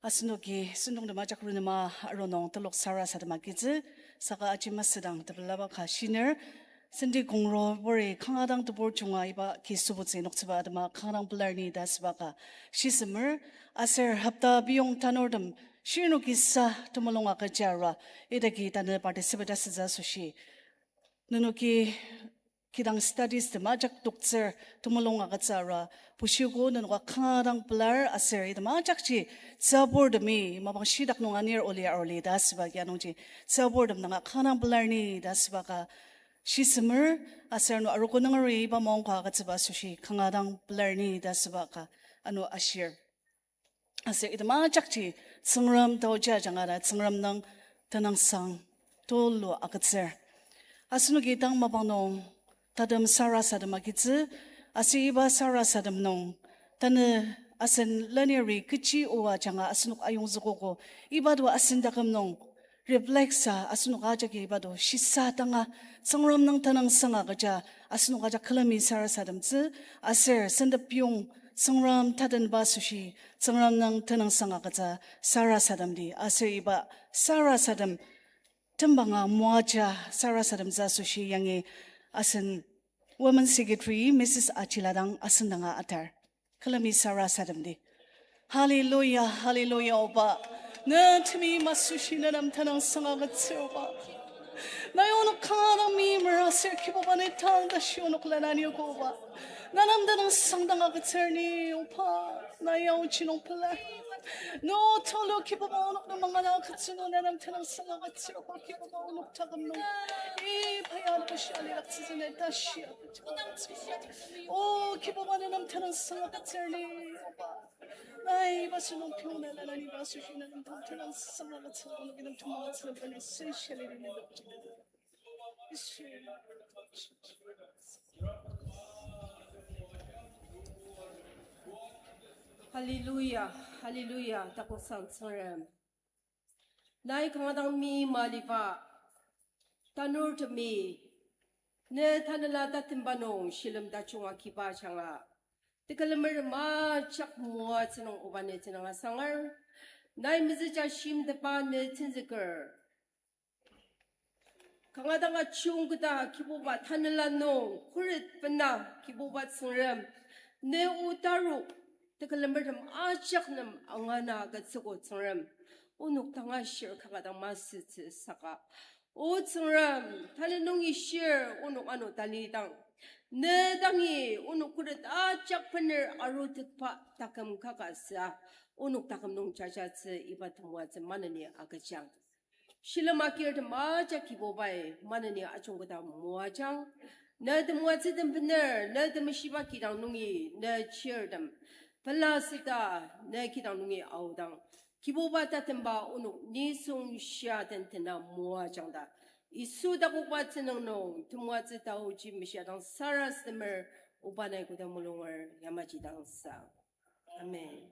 Asenoki sentong tem ajak renema aru nung telok sarasadem agitsü, saka aji masüdang tepelaba ka shiner, senti kongro bori kanga dang tebur junga iba ki sübutsü noktsüba atema kanga dang pelar ni ta asüba ka shisemer, aser hopta biyong tanurtem shirnoki sa temulung agüja arua, idaki tanü participate asütsü asoshi. Nenoki kidang studies tem ajak toktsür temulung agütsü arua, bushiko nenoka kanga dang pelar aser item ajakji tsüburtemi mapang shitak nung anir oli aruli ta asüba ki anungji tsüburtem nanga kanga dang pelar ni ta asüba ka shisemer, aser ano arogo nungeri iba maongka agütsüba asoshi kanga dang pelar ni ta asüba ka ano ashir. Aser item ajakji Tsüngrem taoji ajanga ta Tsüngrem nung tenüngsang tulu agütsür. Asenoki tang mapang nung tatem sarasadem agitsü, aser iba sarasadem nung tanü asen lanuri kechi oa ajanga asenok ayongzükogo, iba do asen taküm nung reflect sa asenok ajaki iba do shisa danga Tsüngrem nung tenüngsang agüja asenok ajak külemi sarasademtsü, aser sentep yong Tsüngrem tatenba asoshi Tsüngrem nung tenüngsang agütsü sarasademdi, aser iba sarasadem tembanga moaja sarasademtsü asoshi yangi asen Women Secretary Missus Achila dang asen danga atar. Külemi sarasademdi. Hallelujah, hallelujah, Oba. Ne temi masüshi ne nem tenüngsang agütsür, Oba. Nai onok kanga dang meimer aser Kibuba ne tang tashi onok lananiogo, Oba. Ne nem tenüngsang dang agütsür ni, Oba. Nai aoji nung pelar. Ne tulu Kibuba onok nem mangana agütsü nung ne nem tenüngsang agütsür, Oba Kibuba onok taküm nung. Iba ya ne shia lidaktsütsü ne tashi O Kibuba ne nem tenüngsang agütsür ni, Oba. Nai iba sentong piyong ne lanani iba asoshi ne nem tenüngsang agütsür, onok nem temoatsü bena sensational ni. Hallelujah, hallelujah, takoksang Tsüngrem. Nai kanga dang meima aliba, tanurtemi, ne tanela tatemba nung shilem tajung agiba ajanga, tekülemer majak moatsü nung Oba ne tenüng asangar, nai mezüja shimteba ne tenzüker. Kanga dang ajungketa Kibuba tanela nung khuret bena Kibuba Tsüngrem, ne o tarok tekülemertem ajak nem angana agütsüogo Tsüngrem, onok danga shir kanga dang masütsü saka. O Tsüngrem, tanü nungi shir onok ano talidang, ne dangi onok khuret ajak bener arutetba taküm kaka süa, onok taküm nung jajatsü iba temoatsü maneni agüjang. Shilem agirtem ajak Kibubai maneni ajungketa moajang. Ne temoatsütem bener, ne temeshiba kidang nungi, ne chirtem pela süta, ne kidang nungi aodang, Kibuba tatemba onok nisung shia den tena moajang ta, Yisu takokba tenüng nung temoatsü taoji meshiadang sarasademer, Oba nai koda mulunger yamaji dang sa. Amen.